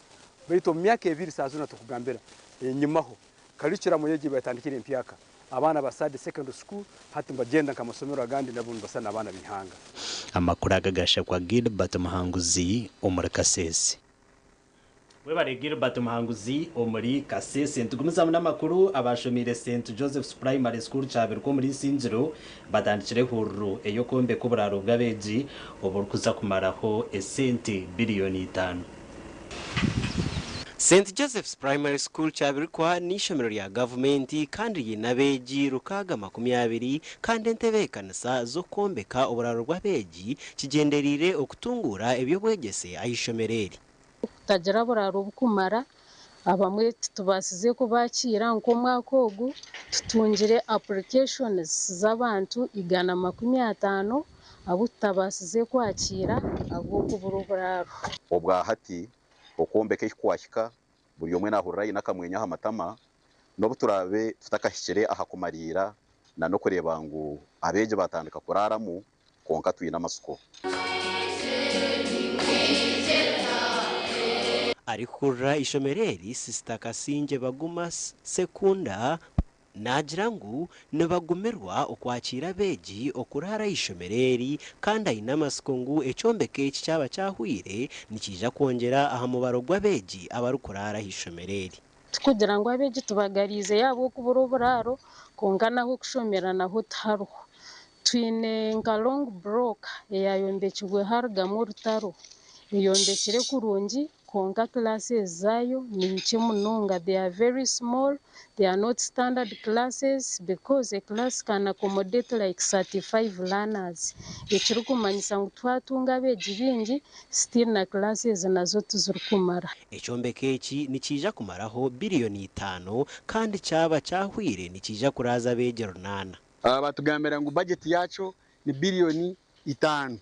Speaker 20: baitu omu myaka ebiri saaha zoona tukugambira enyimaho curriculum egi batandikire empyaka
Speaker 6: Abaana ba Sadi Secondary School hati nibagyenda nk'amasomero agandi nabo nibasa n'abaana b'eihanga.
Speaker 1: Amakuru aga gashakwa Gilbert Muhanguzi omuri Kasese. Webare Gilbert Muhanguzi omuri Kasese. Nitugumizamu n'amakuru, abashomiire St Joseph's Primary School Kyabirwa omuri Isingiro batandikire ehururu ey'okwombeka oburaaro bw'abeegi oburikuza kumaraho esente biriyoni itaano.
Speaker 7: St Joseph's Primary School Kyabirikwa n'eishomero rya gavumenti kandi riine abeegi 620 kandi entebeekanisa z'okwombeka oburaaro bw'abeegi kigyendereire okutunguura eby'obwegyese aha ishomero eri.
Speaker 8: Kutagira buraaro burikumara, abamwe titubaasize kubakiira nk'omwaka ogu tutungire applications z'abantu 150 abu tutabaasize kwakiira ahabw'okubura oburaaro.
Speaker 9: Obwa hati okwombeka eki kwahika, buri omwe naahurira aine akamwenyo aha matama, n'obu turaabe tutakahikire aha kumariira n'okureeba ngu abeegi baatandika kuraaramu, kwonka twine amatsiko.
Speaker 7: Arikukurira eishomero eri, Sisita Kasingye Baguma Sekunda naagira ngu nibagumirwa okwakiira abeegi okuraara aha ishomero eri kandi aine amatsiko ngu ekyombeko eki kyaba kyahwire nikiija kwongyera aha mubaro gw'abeegi abarikuraara aha ishomero eri.
Speaker 8: Tikugira ngu abeegi tubagariizeyo ahabw'okubura oburaaro kwonka n'ah'okushomera naho tihariho. Twine nka long block eyayombekirwe harugamu orutaro, eyombekire kurungi kwonka classes zaayo ni nkye munonga, they are very small, they are not standard classes because a class can accommodate like 35 learners ekirikumanyisa ngu twatunga abeegi baingi still na classes nazo tizirikumara.
Speaker 7: Ekyombeko eki nikiija kumaraho biriyoni itaano kandi kyaba kyahwire nikiija kuraaza abeegi 800.
Speaker 10: Batugambira ngu bajeti yakyo ni biriyoni itaano.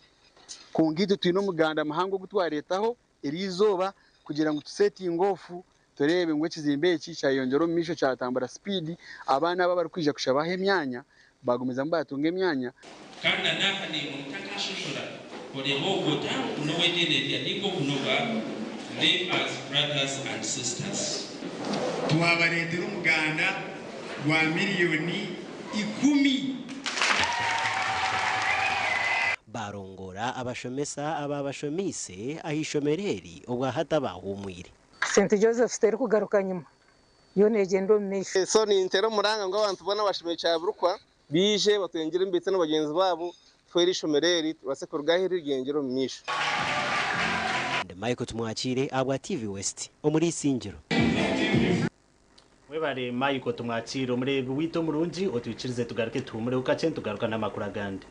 Speaker 10: Kwonka itwe twine omuganda muhango ogu twareetaho eri izooba kugira ngu tusetinge ofu tureebe ngu ekizimbe eki kyayeyongyera omu maisho kyatambura sipiidi, abaana aba abarikwija kushabaho emyanya baagumizamu baatunga emyanya.
Speaker 11: Kandi na n'aha naimwe mutakashoshora oreeba ogwo oti, Ogu n'ow'ediini eriya, nainga ogu n'owa Live as brothers and sisters.
Speaker 12: Twabareetera omuganda gwa miriyoni ikumi.
Speaker 7: Baarongoora abashomesa abaabashomeise aha ishomero eri obwahati abaahumwire.
Speaker 13: St Joseph's terikugaruka nyima, yo negyenda omu maisho.
Speaker 14: So nintera omuranga ngu abantu boona abashomeire Kyabirikwa baije batwengire omu na bagyenzi baabo tuhwere eishomero eri ribaase kuruga ahu riri ryengyere omu maisho.
Speaker 7: Ndi Michael Tumwakiire ahabwa TV West omuri Isingiro.
Speaker 1: Webare Michael Tumwakiire omureebi waitu omurungi otwikirize tugaruke tuhumureho kakye nitugaruka n'amakuru agandi.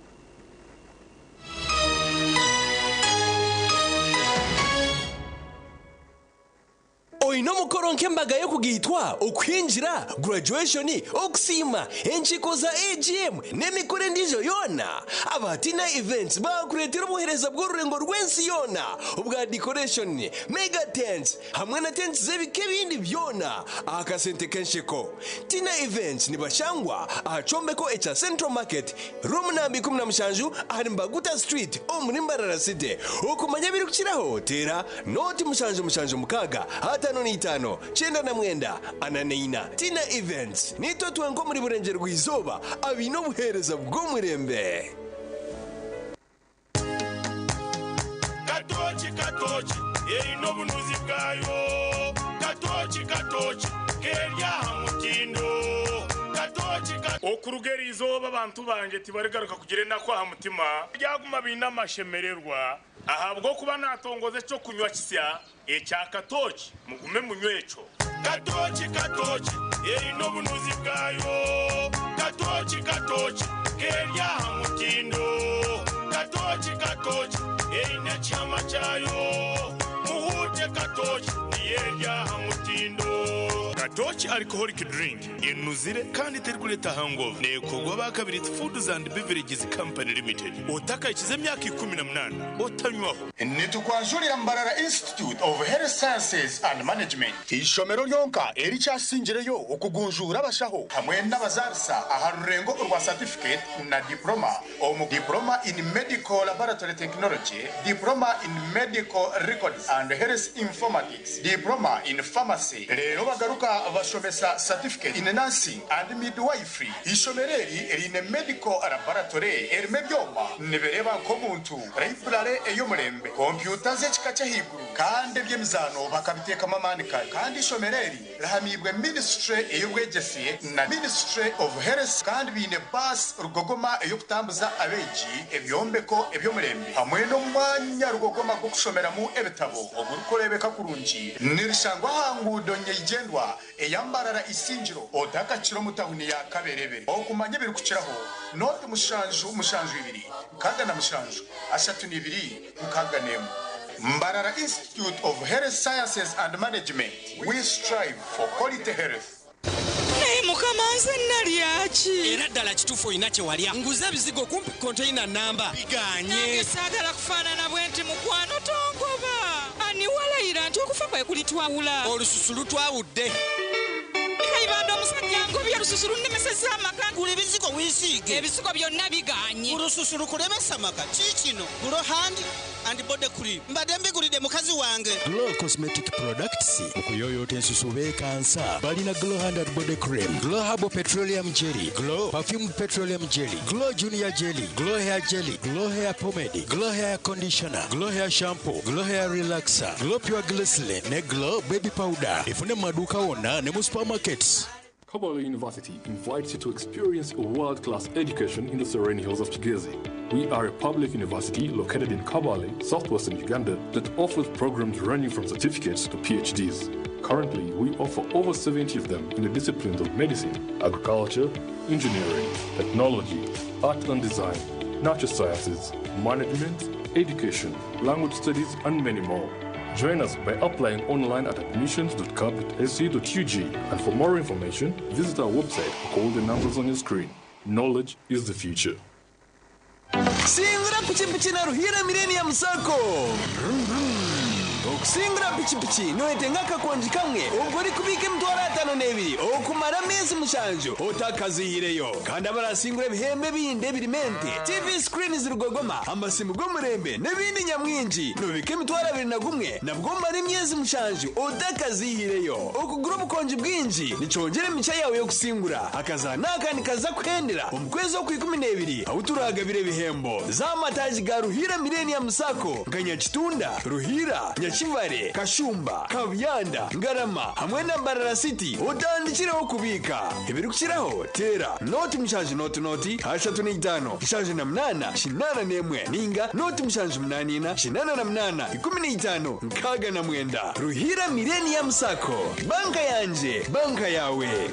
Speaker 15: Oine omukoro nk'embaga y'okugaitwa, okuhingira, graduation, okusiima, enkiiko za AGM n'emikoro endiijo yoona? Aba Tina Events baakureetera obuheereza bw'orurengo rw'ensi yoona obwa decoration, mega tents hamwe na tents z'ebika ebindi byona aha kasente k'ensheko. Tina Events nibashangwa aha kyombeko ekya Central Market, Room namba 17 ahari Mbaguta Street omuri Mbarara City. Okumanya ebirikukiraho teera Nooti 776 55 99 44. Tina Events, Niitwe twenka omuri Burengyerwa-izooba abaine obuheereza bw'omurembe.
Speaker 30: Katooki katooki eine obunuzi bwayo Katooki katooki keri aha mutindo Katooki ka. Okuruga eri izooba abantu bangye tibarigaruka kugira enaku aha mutima, baryaguma baine amashemererwa. Ahabw'okuba naatongoza eky'okunywa kisya ekya katooki, mugume munywe ekyo. Katooki katooki eine obunuzi bwayo, Katooki katooki keri aha mutindo, Katooki katooki eine ekihama kyayo, Muhuute katooki niyo eri aha mutindo. Katooki Alcoholic Drink enuzire kandi terikureeta hangover. Neekorwa aba Kabiriiti Foods and Beverages Company Limited. Otakahikize emyaka 18 otanywaho.
Speaker 31: Nitukwanjurira Mbarara Institute of Health Sciences and Management, eishomero ryonka erikyasingireyo okugunjuura abashaho hamwe n'abazaarisa aha rurengo orwa Certificate na Diploma omu Diploma in Medical Laboratory Technology, Diploma in Medical Records and Health Informatics, Diploma in Pharmacy. Reero bagaruka bashomesa Certificate in Nursing and Midwifery. Eishomero eri riine Medical Laboratory erimu ebyoma nibireeba nk'omuntu, Library ey'omurembe, kompyuta z'ekika ky'ahaiguru kandi eby'emizaano bakabiteekamu amaani kare. Kandi eishomero eri rihamiibwe Ministry ey'obwegyese na Ministry of Health kandi baine baasi rugogoma ey'okutambuza abeegi, ebyombeko eby'omurembe hamwe n'omwanya rugogoma gw'okushomeramu ebitabo ogurikureebeka kurungi. Nirishangwa aha nguudo nyeigyendwa eya Mbarara Isingiro otakakira omu tahuni ya Kaberebere. Okumanya ebirikukiraho, noti mushanju mushanju ibiri 67 32 61. Mbarara Institute of Health Sciences and Management, we strive for quality health.
Speaker 2: Naye mukama nze nalya ki?
Speaker 3: Era ddala kituufu olina kye walya. Nguze ebizigo kumpi konteyina nnamba bigaanye.
Speaker 2: Nange saagala kufaanana bwenti mukwano tongoba. Ani walayira nti okufa kwe kulitwawula?
Speaker 3: Olususu lutwawudde.
Speaker 2: Kayibanda omusajja angobye olususu lunnemesezza amaka.
Speaker 4: Gula ebizigo weesiige.
Speaker 2: Ebizigo byonna bigaanye.
Speaker 4: Olususu lukulemesa amaka. Kiikino Glow Hand and Body Cream. Mbadde mbigulidde mukazi wange.
Speaker 5: Glow Cosmetic Products okuyooyoota ensusu beekansa. Balina Glow Hand and Body Cream, Glow Herbal Petroleum Jelly, Glow Perfumed Petroleum Jelly, Glow Junior Jelly, Glow Hair Jelly, Glow Hair Pomade, Glow Hair Conditioner, Glow Hair Shampoo, Glow Hair Relaxer, Glow Pure Glycerin ne Glow Baby Powder. Efune mu maduuka wonna ne mu supermarkets.
Speaker 16: Kabale University invites you to experience a world-class education in the serene hills of Kigezi. We are a public university located in Kabale, southwestern Uganda, that offers programs ranging from certificates to PhDs. Currently, we offer over 70 of them in the disciplines of medicine, agriculture, engineering, technology, art and design, natural sciences, management, education, language studies, and many more. Join us by applying online at admissions.cab.ac.ug and for more information, visit our website or call the numbers on your screen. Knowledge is the future.
Speaker 15: Singura pikipiki na Ruhire Millennium Sacco. Okusingura pikipiki noyetenga akakongi kamwe obwo orikubiika emitwaro 52 okumara ameezi 7 otakazihireyo kandi abarasingura ebihembo ebindi ebirimu ente TV screens rugogoma amasimu g'omurembe n'ebindi nyamwingi nobika emitwaro 21 nabwo omara emyezi 7 otakazihireyo okugura obukongi bwingi nikyongyera emigisha yawe y'okusingura akazaano aka nikaza kuhendera omu kwezi okwa 12 ahu turagabira ebihembo z'amataagi ga Ruhire Millennium Sacco nka Nyakitunda, Ruhira, Nyakivale, Kashumba, Kabuyanda, Ngarama hamwe na Mbarara City otandikireho kubiika. Ebirikukiraho teera noti mushanju noti noti 35 78 81 ninga noti mushanju 84 88 15 69. Ruhire Millennium Sacco, banka yangye, banka yawe.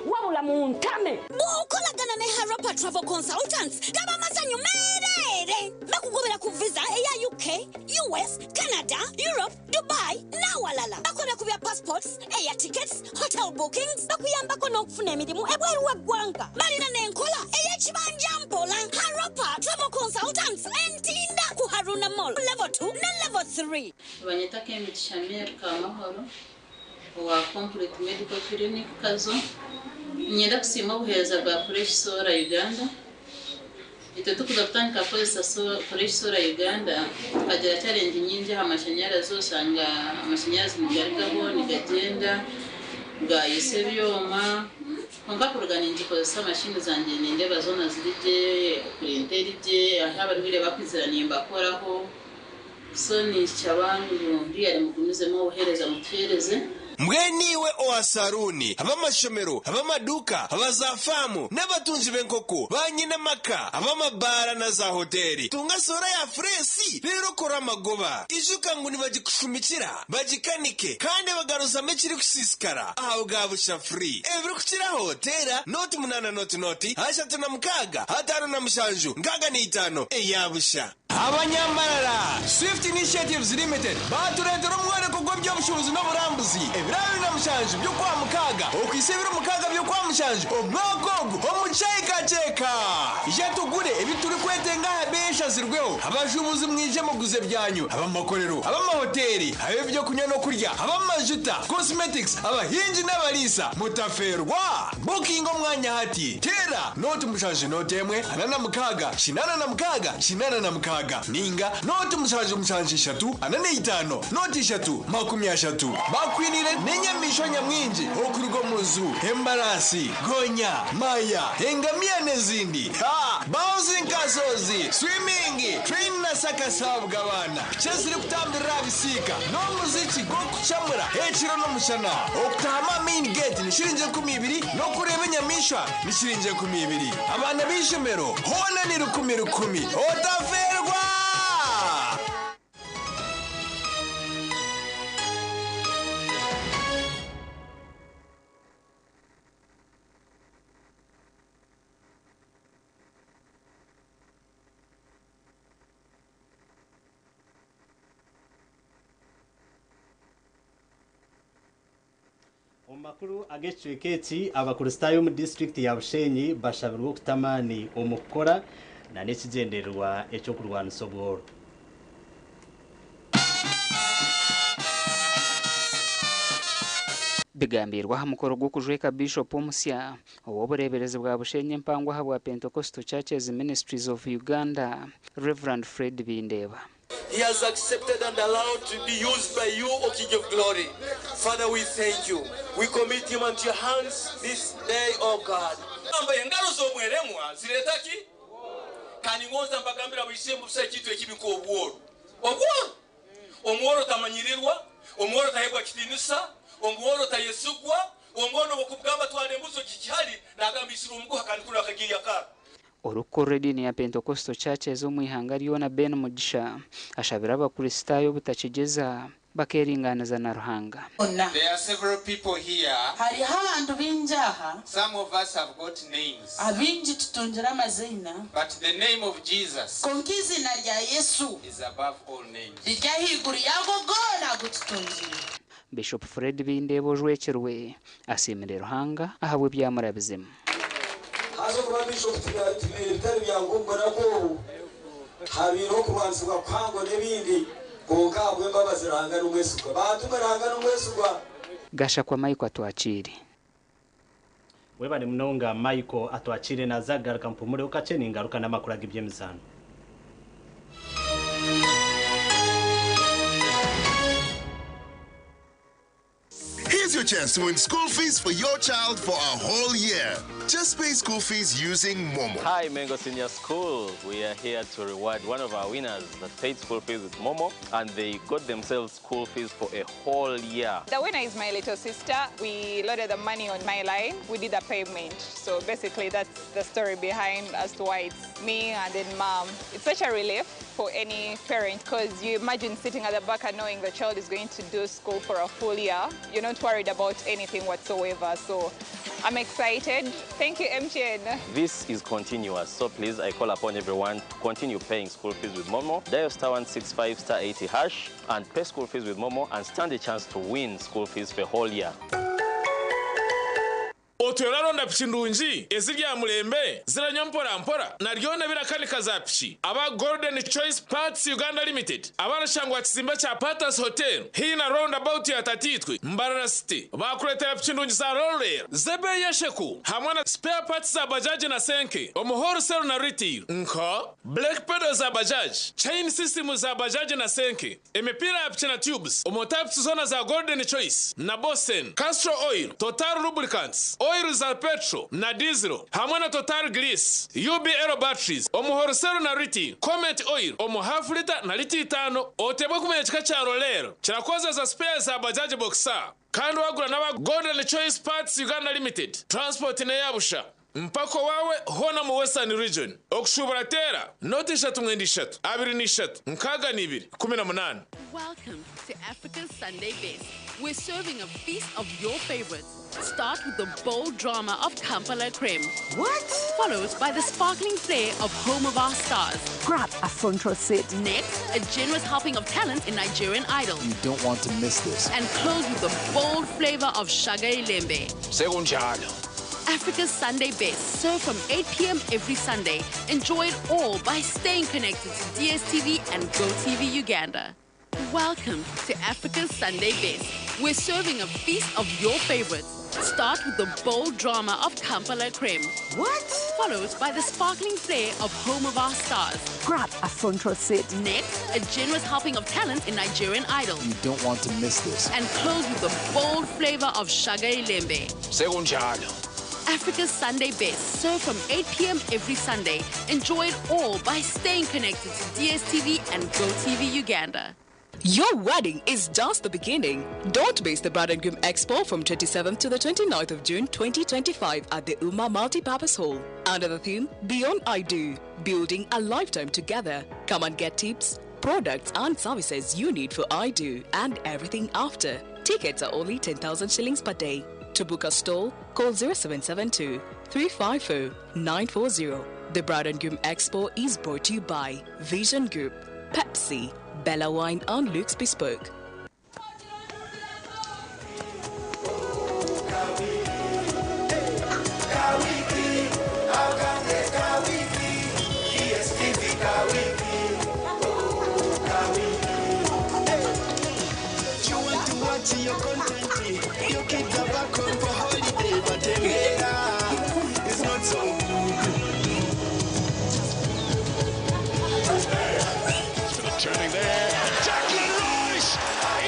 Speaker 17: Wabula muntame. Bw'okolagana ne Harappa Travel Consultants gaba mazanyu meereere. Bakugobera ku visa eya UK, US, Canada, Europe, Dubai n'awalala. Bakola ku bya passports, air tickets, hotel bookings, bakuyambako n'okufuna emirimu ebweru w'eggwanga. Balina n'enkola ey'ekibanja mpola. Harappa Travel Consultants Entinda ku Haruna Mall level 2 ne level 3.
Speaker 18: Banyeta Kemigisha Mary Kamahoro owa Complete Medical Clinic Kazo. Niinyenda kusiima obuheereza bwa Fresh Solar Uganda. Itwe tukuza kutandika kukozesa Fresh Solar Uganda tukagira challenge nyingi aha mashanyarazi osanga amashanyarazi nigarugaho nigagyenda gayisa ebyoma kwonka kuruga ningikozesa mashini zangye nindeeba zoona ziri gye purinta eri gye ahu abarwaire bakwizira nimbakoraho so ninshaba ngu riyari mugumizemu obuheereza mutuheereze.
Speaker 15: Mbwenu iwe owa saruuni, ab'amashomero, ab'amaduuka, aba zaafaamu n'abatungi b'enkoko, baanyine amaka, ab'amabaara na zaahoteeri, tunga soora ya fureesi reero okore amagoba. Ijuka ngu nibagikushumikira, bagikanike kandi bagaruzamu ekirikusiisikara aha bwa busha free. Ebirikukiraho teera nooti munaana nooti nooti 36 57 65 eya busha. Abanyambarara, Swift Initiatives Limited baatureetera omworeko gwa. gw'eby'obushuubuzi n'oburambuzi ebiro 27 by'Okwamukaaga okuhitsya ebiro 6 by'Okwamushanju omwaka ogu omu Kyekakyeka. Ija tugure ebi turikwetenga aha beeyi eshazirweho. Abashuubuzi mwije muguze ebyanyu, ab'amakorero, ab'amahoteeri, ab'eby'okunywa n'okurya, ab'amajuta, cosmetics, abahingi n'abariisa. Mutafeerwa! Bukinga omwanya hati. Teera nooti mushanju nooti emwe 46 86 86 ninga nooti mushanju mushanju ishatu 45 nooti ishatu 30. Bakwiniire n'enyamaishwa nyamwingi okuruga omu zoo, embaraasi, gonya, maya, engamiya n'ezindi. Ha! Bouncing castles, swimming, train na circus ahabw'abaana, piki ezirikutambirira aha bisiika, n'omuziki gw'okucamura ekiro n'omushana. Okutaahamu aha main gate ni shiringi 20 n'okureeba enyamaishwa ni shiringi 20. Abaana b'eishomero hoona ni rukumi rukumi. Otafeerwa!
Speaker 1: Omu makuru ag'ekicweka eki, Abakristaayo omu disiturikiti ya Bushenyi bashabirwe okuta amaani omu kukora n'ekigyendererwa eky'okurwanisa obworo.
Speaker 19: Bigambirwe aha mukoro gw'okujweka Biishopu omusya ow'obureeberezi bwa Bushenyi empango ahabwa Pentecostal Churches Ministries of Uganda, Rev. Fred Bindeeba.
Speaker 20: He has accepted and allowed to be used by you, O King of Glory. Father, we thank you. We commit him unto your hands this day, O God.
Speaker 21: Gamba engaro z'omweremwa zireeta ki? Kandi ngonza mbagambire abaisemu busaho ekintu ekibi nk'obworo. Obworo! Omworo tamanyirirwa, omworo tahebwa kitinisa, omworo tayesigwa, omworo n'obwokugamba twara embuzi ogikihali nagamba isire omuguha kandi kunu akagiiya kara.
Speaker 19: Orikukurira ediini ya Pentecostal Churches omu ihanga ryona Ben Mugisha ashabire abakristaayo obutakigyeza bakeeringaaniza na Ruhanga.
Speaker 22: There are several people here.
Speaker 23: Hariho abantu baingi aha.
Speaker 22: Some of us have got names.
Speaker 23: Abaingi tutungire amaziina.
Speaker 22: But the name of Jesus.
Speaker 23: Kwonka eiziina rya Yesu.
Speaker 22: Is above all names.
Speaker 23: Riri ahaiguru y'ago goona agu tutungire.
Speaker 19: Bishop Fred Bindeeba ojwekirwe asiimire Ruhanga ahabw'ebyamurabizemu.
Speaker 24: Haza okuba Bishop tibibaire bitari byangu omu bunaku obu. Habaireho okurwanisibwa kuhango n'ebindi kwonka ahabw'embabazi Ruhanga n'omwesigwa. Bantu mwe Ruhanga n'omwesigwa.
Speaker 19: Gashakwa Michael Atwakiire.
Speaker 1: Webare munonga Michael Atwakiire naza kugaruka mpumureho kakye ningaruka n'amakuru ag'eby'emizaano.
Speaker 25: Here's your chance to win school fees for your child for a whole year. Just pay school fees using Momo.
Speaker 26: Hi, Mengo Senior School. We are here to reward one of our winners that paid school fees with Momo, and they got themselves school fees for a whole year.
Speaker 30: The winner is my little sister. We loaded the money on my line. We did the payment. So basically, that's the story behind as to why it's me and then mom. It's such a relief for any parent because you imagine sitting at the back and knowing the child is going to do school for a full year. You're not worried about anything whatsoever. So I'm excited. Thank you, MTN.
Speaker 26: This is continuous, so please, I call upon everyone to continue paying school fees with Momo. Dial star 165 star 80 hash and pay school fees with Momo and stand a chance to win school fees for a whole year.
Speaker 30: Otwire oraronda piki ndungi eziri aha murembe, ziranywa mpora mpora na ryona ebirakanika za piki? Aba Golden Choice Parts Uganda Limited abarashangwa aha kizimbe kya Patas Hotel haihi na Round About ya Tataitwe, Mbarara City baakureetera piki ndungi za Rollel z'ebeeyi esheku hamwe na spare parts za Bajaj na Senke omu wholesale na retail nka brake pedal za Bajaj, chain system za Bajaj na Senke, Emipiira ya piki na tubes omu types zoona za Golden Choice na Bosen, Castrol Oil, Total Lubricants, Oil za petrol na diesel hamwe na Total Grease, UBL Batteries omu wholesale na retail, Comet Oil omu half litre na litre itaano. Oteebwe kumanya ekika kya Roller kirakozesa spares za Bajaj Boxer kandi wagura n'aba Golden Choice Parts Uganda Limited, transport n'eya busha.
Speaker 6: Mpaka owaawe hoona mu Western Region. Okushuubura teera nooti 3 93 62 18.
Speaker 8: Welcome to Africa's Sunday Best. We're serving a feast of your favorites. Start with the bold drama of Kampala Creme. What? Followed by the sparkling flair of Home of Our Stars.
Speaker 9: Grab a front row seat.
Speaker 8: Next, a generous helping of talent in Nigerian Idol.
Speaker 5: You don't want to miss this.
Speaker 8: And close with the bold flavor of Shaga Ilembe.
Speaker 6: Sekunjalo.
Speaker 8: Africa's Sunday Best, served from 8 p.m. every Sunday. Enjoy it all by staying connected to DSTV and GoTV Uganda. Welcome to Africa's Sunday Best. We're serving a feast of your favorites. Start with the bold drama of Kampala Creme. What? Followed by the sparkling flair of Home of Our Stars.
Speaker 9: Grab a front row seat.
Speaker 8: Next, a generous helping of talent in Nigerian Idol.
Speaker 5: You don't want to miss this.
Speaker 8: And close with the bold flavor of Shaga Ilembe.
Speaker 6: Sekunjalo.
Speaker 8: Africa's Sunday Best, served from 8 p.m. every Sunday. Enjoy it all by staying connected to DSTV and GoTV Uganda.
Speaker 10: Your wedding is just the beginning. Don't miss the Bride and Groom Expo from 27th to the 29th of June 2025 at the Uma Multipurpose Hall. Under the theme Beyond I Do, Building a Lifetime Together. Come and get tips, products and services you need for I Do and everything after. Tickets are only 10,000 shillings per day. To book a stall, call 0772 350 940. The Bride and Groom Expo is brought to you by Vision Group, Pepsi, Bella Wine and Luke's Bespoke.
Speaker 11: You want to watch your content, your kids are back home for holiday, but Emera is not so
Speaker 12: Turning there. Declan Rice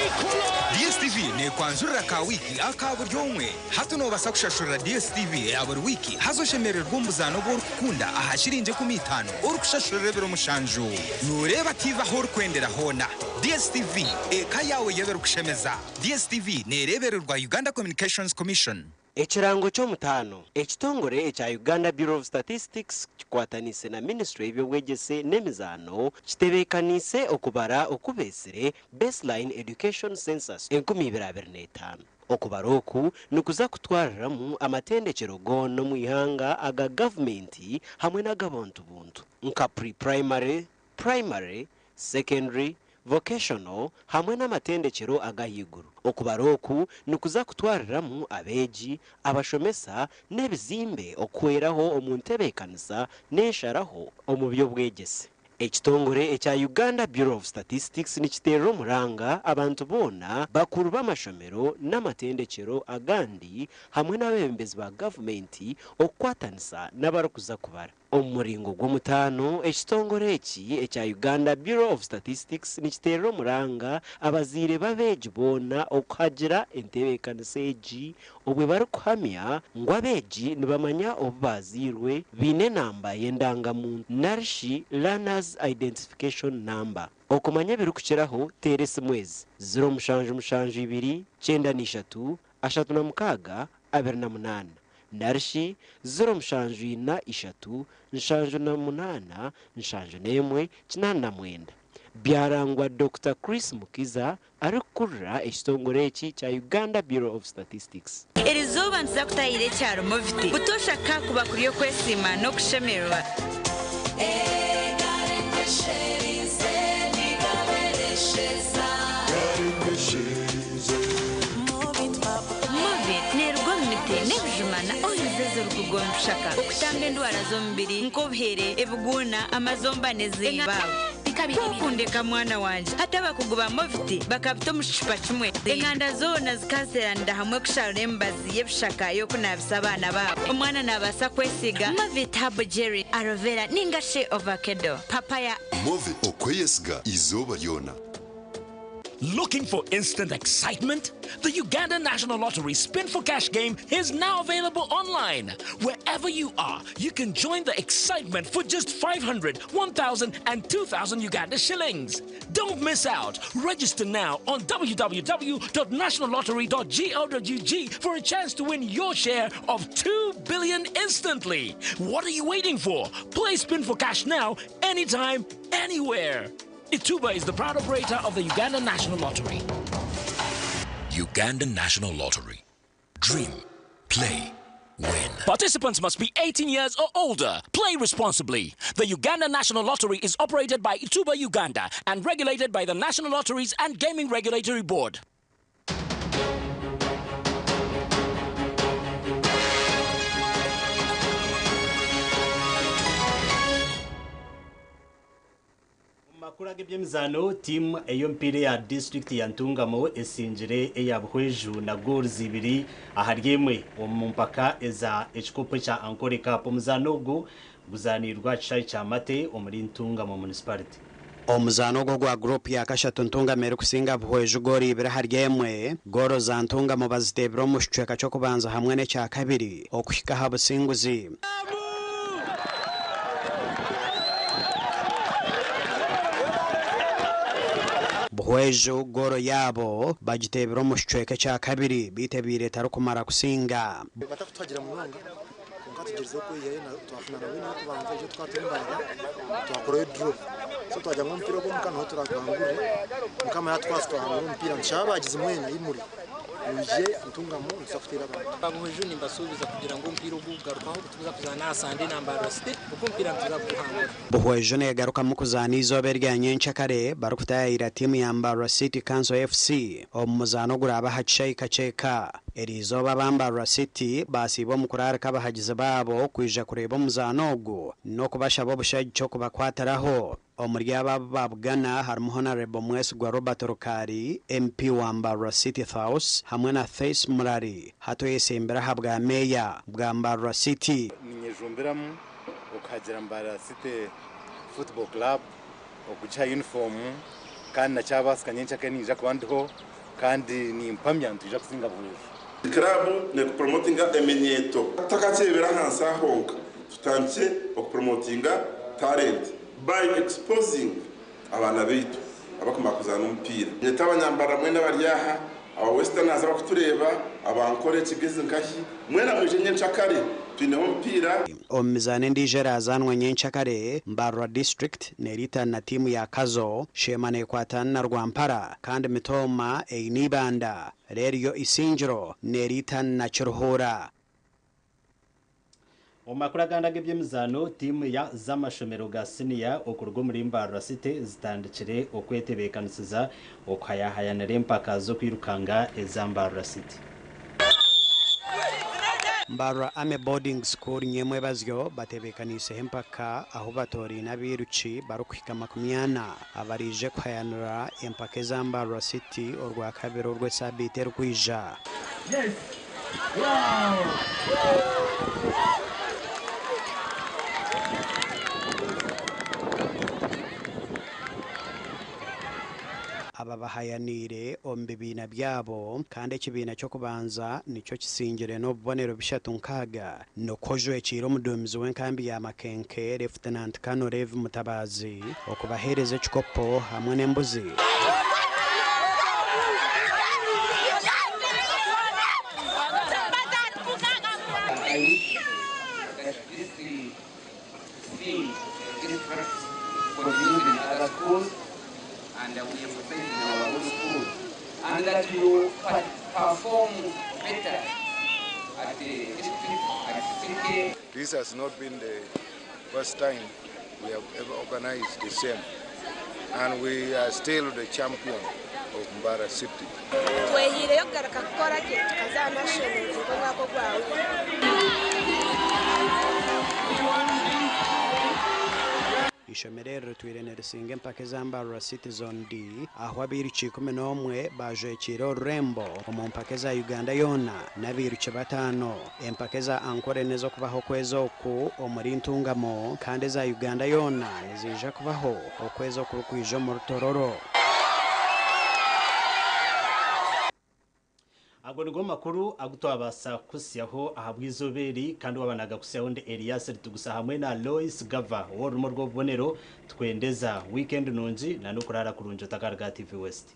Speaker 12: equalised.
Speaker 13: Dstv nekwanjurira ka wiiki aka buri omwe. Hati nobasa kushashurira DStv ya buri wiiki, haza oshemererwa omuzaano ogu orikukunda aha shiringi 50, orikushashurira ebiro 7. Noreeba TV aho orikwendera hoona. DStv, eka yawe y'ebirikushemeza. DStv nereebererwa Uganda Communications Commission.
Speaker 7: Ekirango ky'omutaano. Ekitongore ekya Uganda Bureau of Statistics kikwatanise na ministry y'ebyobwegyese n'emizaano kitebeekaniise okubara okubeesire Baseline Education Census 2025. Okubara oku nikuza kutwariramu amatendekero goona omu ihanga aga gavumenti hamwe n'ag'abantu buntu, nka pre-primary, primary, secondary, vocational hamwe n'amatendekero ag'ahaiguru. Okubara oku nikuza kutwariramu abeegi, abashomesa n'ebizimbe, okuhweraho omu ntebeekanisa n'ensharaho omu by'obwegyese. Ekitongore ekya Uganda Bureau of Statistics nikiteerera omuranga abantu boona, bakuru b'amashomero n'amatendekero agandi hamwe n'abeebembezi ba gavumenti, okukwatanisa n'abarikuza kubara omu muringo gw'omutaano. Ekitongore eki ekya Uganda Bureau of Statistics nikiteerera omuranga abazaire b'abeegi boona okuhagira entebeekanisa egi, obwe barikuhamya ngu abeegi nibamanya obu bazairwe, baine enamba y'endangamuntu narishi Learners Identification Number. Okumanya ebirikukiraho, teera esimu ezi: 0772 93 36 28 narishi 0743 78 71 89. Byarangwa Dr Chris Mukiza, arikukurira ekitongore eki kya Uganda Bureau of Statistics.
Speaker 14: Erizooba nituza kutahira ekyaro Moviti. Butoosha kakuba kuri okwesiima n'okushemererwa. Movit neeruga omu miti n'ebijuma na oils ezirikuruga omu bishaka okutamba endwara z'omubiri nk'obuhere, ebiguuna, amazomba n'ezindi. Kwokundeka mwana wangye, hati abakugu ba Movit bakabita omu kicupa kimwe. Enganda zoona zikazeeranira hamwe kusharura emibazi y'ebishaka y'okunaabisa abaana baabo. Omwana naabaasa kwesiiga Movit Herbal Jelly, Aloe Vera ninga shi Avocado, Papaya.
Speaker 25: Movit, okweyesiga izooba ryona.
Speaker 2: Looking for instant excitement? The Uganda National Lottery Spin for Cash game is now available online. Wherever you are, you can join the excitement for just 500, 1,000, and 2,000 Uganda shillings. Don't miss out. Register now on www.nationallottery.go.ug for a chance to win your share of 2 billion instantly. What are you waiting for? Play Spin for Cash now, anytime, anywhere. Ituba is the proud operator of the Uganda National Lottery.
Speaker 3: Uganda National Lottery. Dream, play, win.
Speaker 2: Participants must be 18 years or older. Play responsibly. The Uganda National Lottery is operated by Ituba Uganda and regulated by the National Lotteries and Gaming Regulatory Board.
Speaker 1: Makuru ag'ebyemizaano tiimu ey'omupiira eya disitulikiti ya Ntungamo esingire eya Buhweju na goals ibiri ahari emwe omu mpaka eza ekikopo kya Ankole Cup. Omuzaano ogu guzaanirwa aha kishaayi kya Mate omuri Ntungamo Municipality.
Speaker 4: Omuzaano ogwo gwa guruupu ya kashatu Ntungamo erikusinga Buhweju goolo ibiri ahari emwe. Goolo za Ntungamo baziteebire omu kicweka ky'okubanza hamwe n'ekya kabiri okuhika aha businguzi. Buhweju goolo yaabo bagiteebire omu kicweka ekya kabiri beitu ebaire etarikumara kusinga.
Speaker 15: Batakutuhagira munonga kwonka tugyerizeho kweyihayo twafuna na wini y'okubanza egyo tukaba turi Mbarara twakorayo draw so twagira ngu omupiira ogw'omuka niho turaguhangurire Mukama yatukwasa twahangura omupiira nitushaba abagizi mwena ahi muri mwije Ntungamo nituza kuteera abantu.
Speaker 16: Ababuhweju nimbasuubiza kugira ngu omupiira ogu gugarukaho tikuza kuzaana aha Sande na Mbarara City ogwo omupiira nituza kuguhangura.
Speaker 4: Buhweju neegarukamu kuzaana eizooba erya nyenkyakare barikutaayayira tiimu ya Mbarara City Council FC omu muzaano oguraabe aha kishaayi Kakyeka. Eriizooba aba Mbarara City baasiiba omu kuraarika abahagizi baabo kwija kureeba omuzaano ogu n'okubashaba obushagiki okubakwatiraho. Omuri abo abu baabugana harimu Honarebo Mwesigwa Robert Rukaari, MP wa Mbarara City Thouse hamwe na Thace Murari hati oyesembire aha bwa Meeya bwa Mbarara City.
Speaker 17: Ninyejumbiramu okuhagira Mbarara City Football Club okugiha yunifoomu kandi nakyabaasika nyenkyakare ninyija kuba ndiho kandi nimpamya nitwija kusinga Buhweju.
Speaker 18: Club nekupromotinga eminyeeto tutakakyebera ahansi aha honka tutandikye okupromotinga talent by exposing abaana baitu abakumara kuzaana omupiira. Nyete abanyambarara mwena abari aha, aba westerners abakutureeba, abankore, Kigezi nkahi, mwena mwije nyenkyakare twineho omupiira.
Speaker 4: Omu mizaano endiijo eraazaanwa nyenkyakare, Mbarara District neeriitana na tiimu ya Kazo, Sheema neekwatana na Rwampara kandi Mitooma eine Ibanda reero yo Isingiro neeriitana na Kiruhura.
Speaker 1: Omu makuru agandi ag'eby'emizaano, tiimu ya z'amashomero ga siniya okuruga omuri Mbarara City zitandikire okwetebeekanisiza okuhayahayanira empaka z'okwirukanga eza Mbarara City.
Speaker 4: Mbarara Army Boarding School Nyemwebazyo batebeekaniiseho empaka ahu batooraine abairuki barikuhika 40 abaraije kuhayanira empaka eza Mbarara City orwakabiri orw'esaabiiti erikwija. Aba bahayaniire omu bibiina byabo kandi ekibiina ky'okubanza nikyo kisingire n'obubonero bishatu nkaaga. Nikwo ojwekiire omuduumizi w'enkambi ya Makenke, Lieutenant Colonel Levi Mutabazi okubaheereza ekikopo hamwe n'embuzi.
Speaker 27: I wish that this theme, this practice continues in other schools and we emphasize in our own school, and that you perform better at the district, at city.
Speaker 28: This has not been the first time we have ever organized the same, and we are still the champion of Mbarara City.
Speaker 29: Twehiireyo kugaruka kukora gye tukazaana ashemereirwe omwaka ogwawe.
Speaker 4: Eishomero eri ritwire nirisinga empaka eza Mbarara City Zone D ahu abairuki 11 baajwekiire orurembo omu mpaka eza Uganda yoona n'abairuki bataano. Empaka eza Ankole n'ez'okubaho okwezi oku omuri Ntungamo kandi eza Uganda yoona niziija kubaho okwezi okurikwija omuri Tororo.
Speaker 1: Ago nigo makuru agu twabaasa kukuhitsyaho ahabw'eizooba eri, kandi waaba naagakuhitsyaho ndi Elias Ritugusa hamwe na Lois Gava ow'orurimi orw'obubonero. Tukwendeza wiikendi nungi na n'okuraara kurungi otakaruga aha TV West.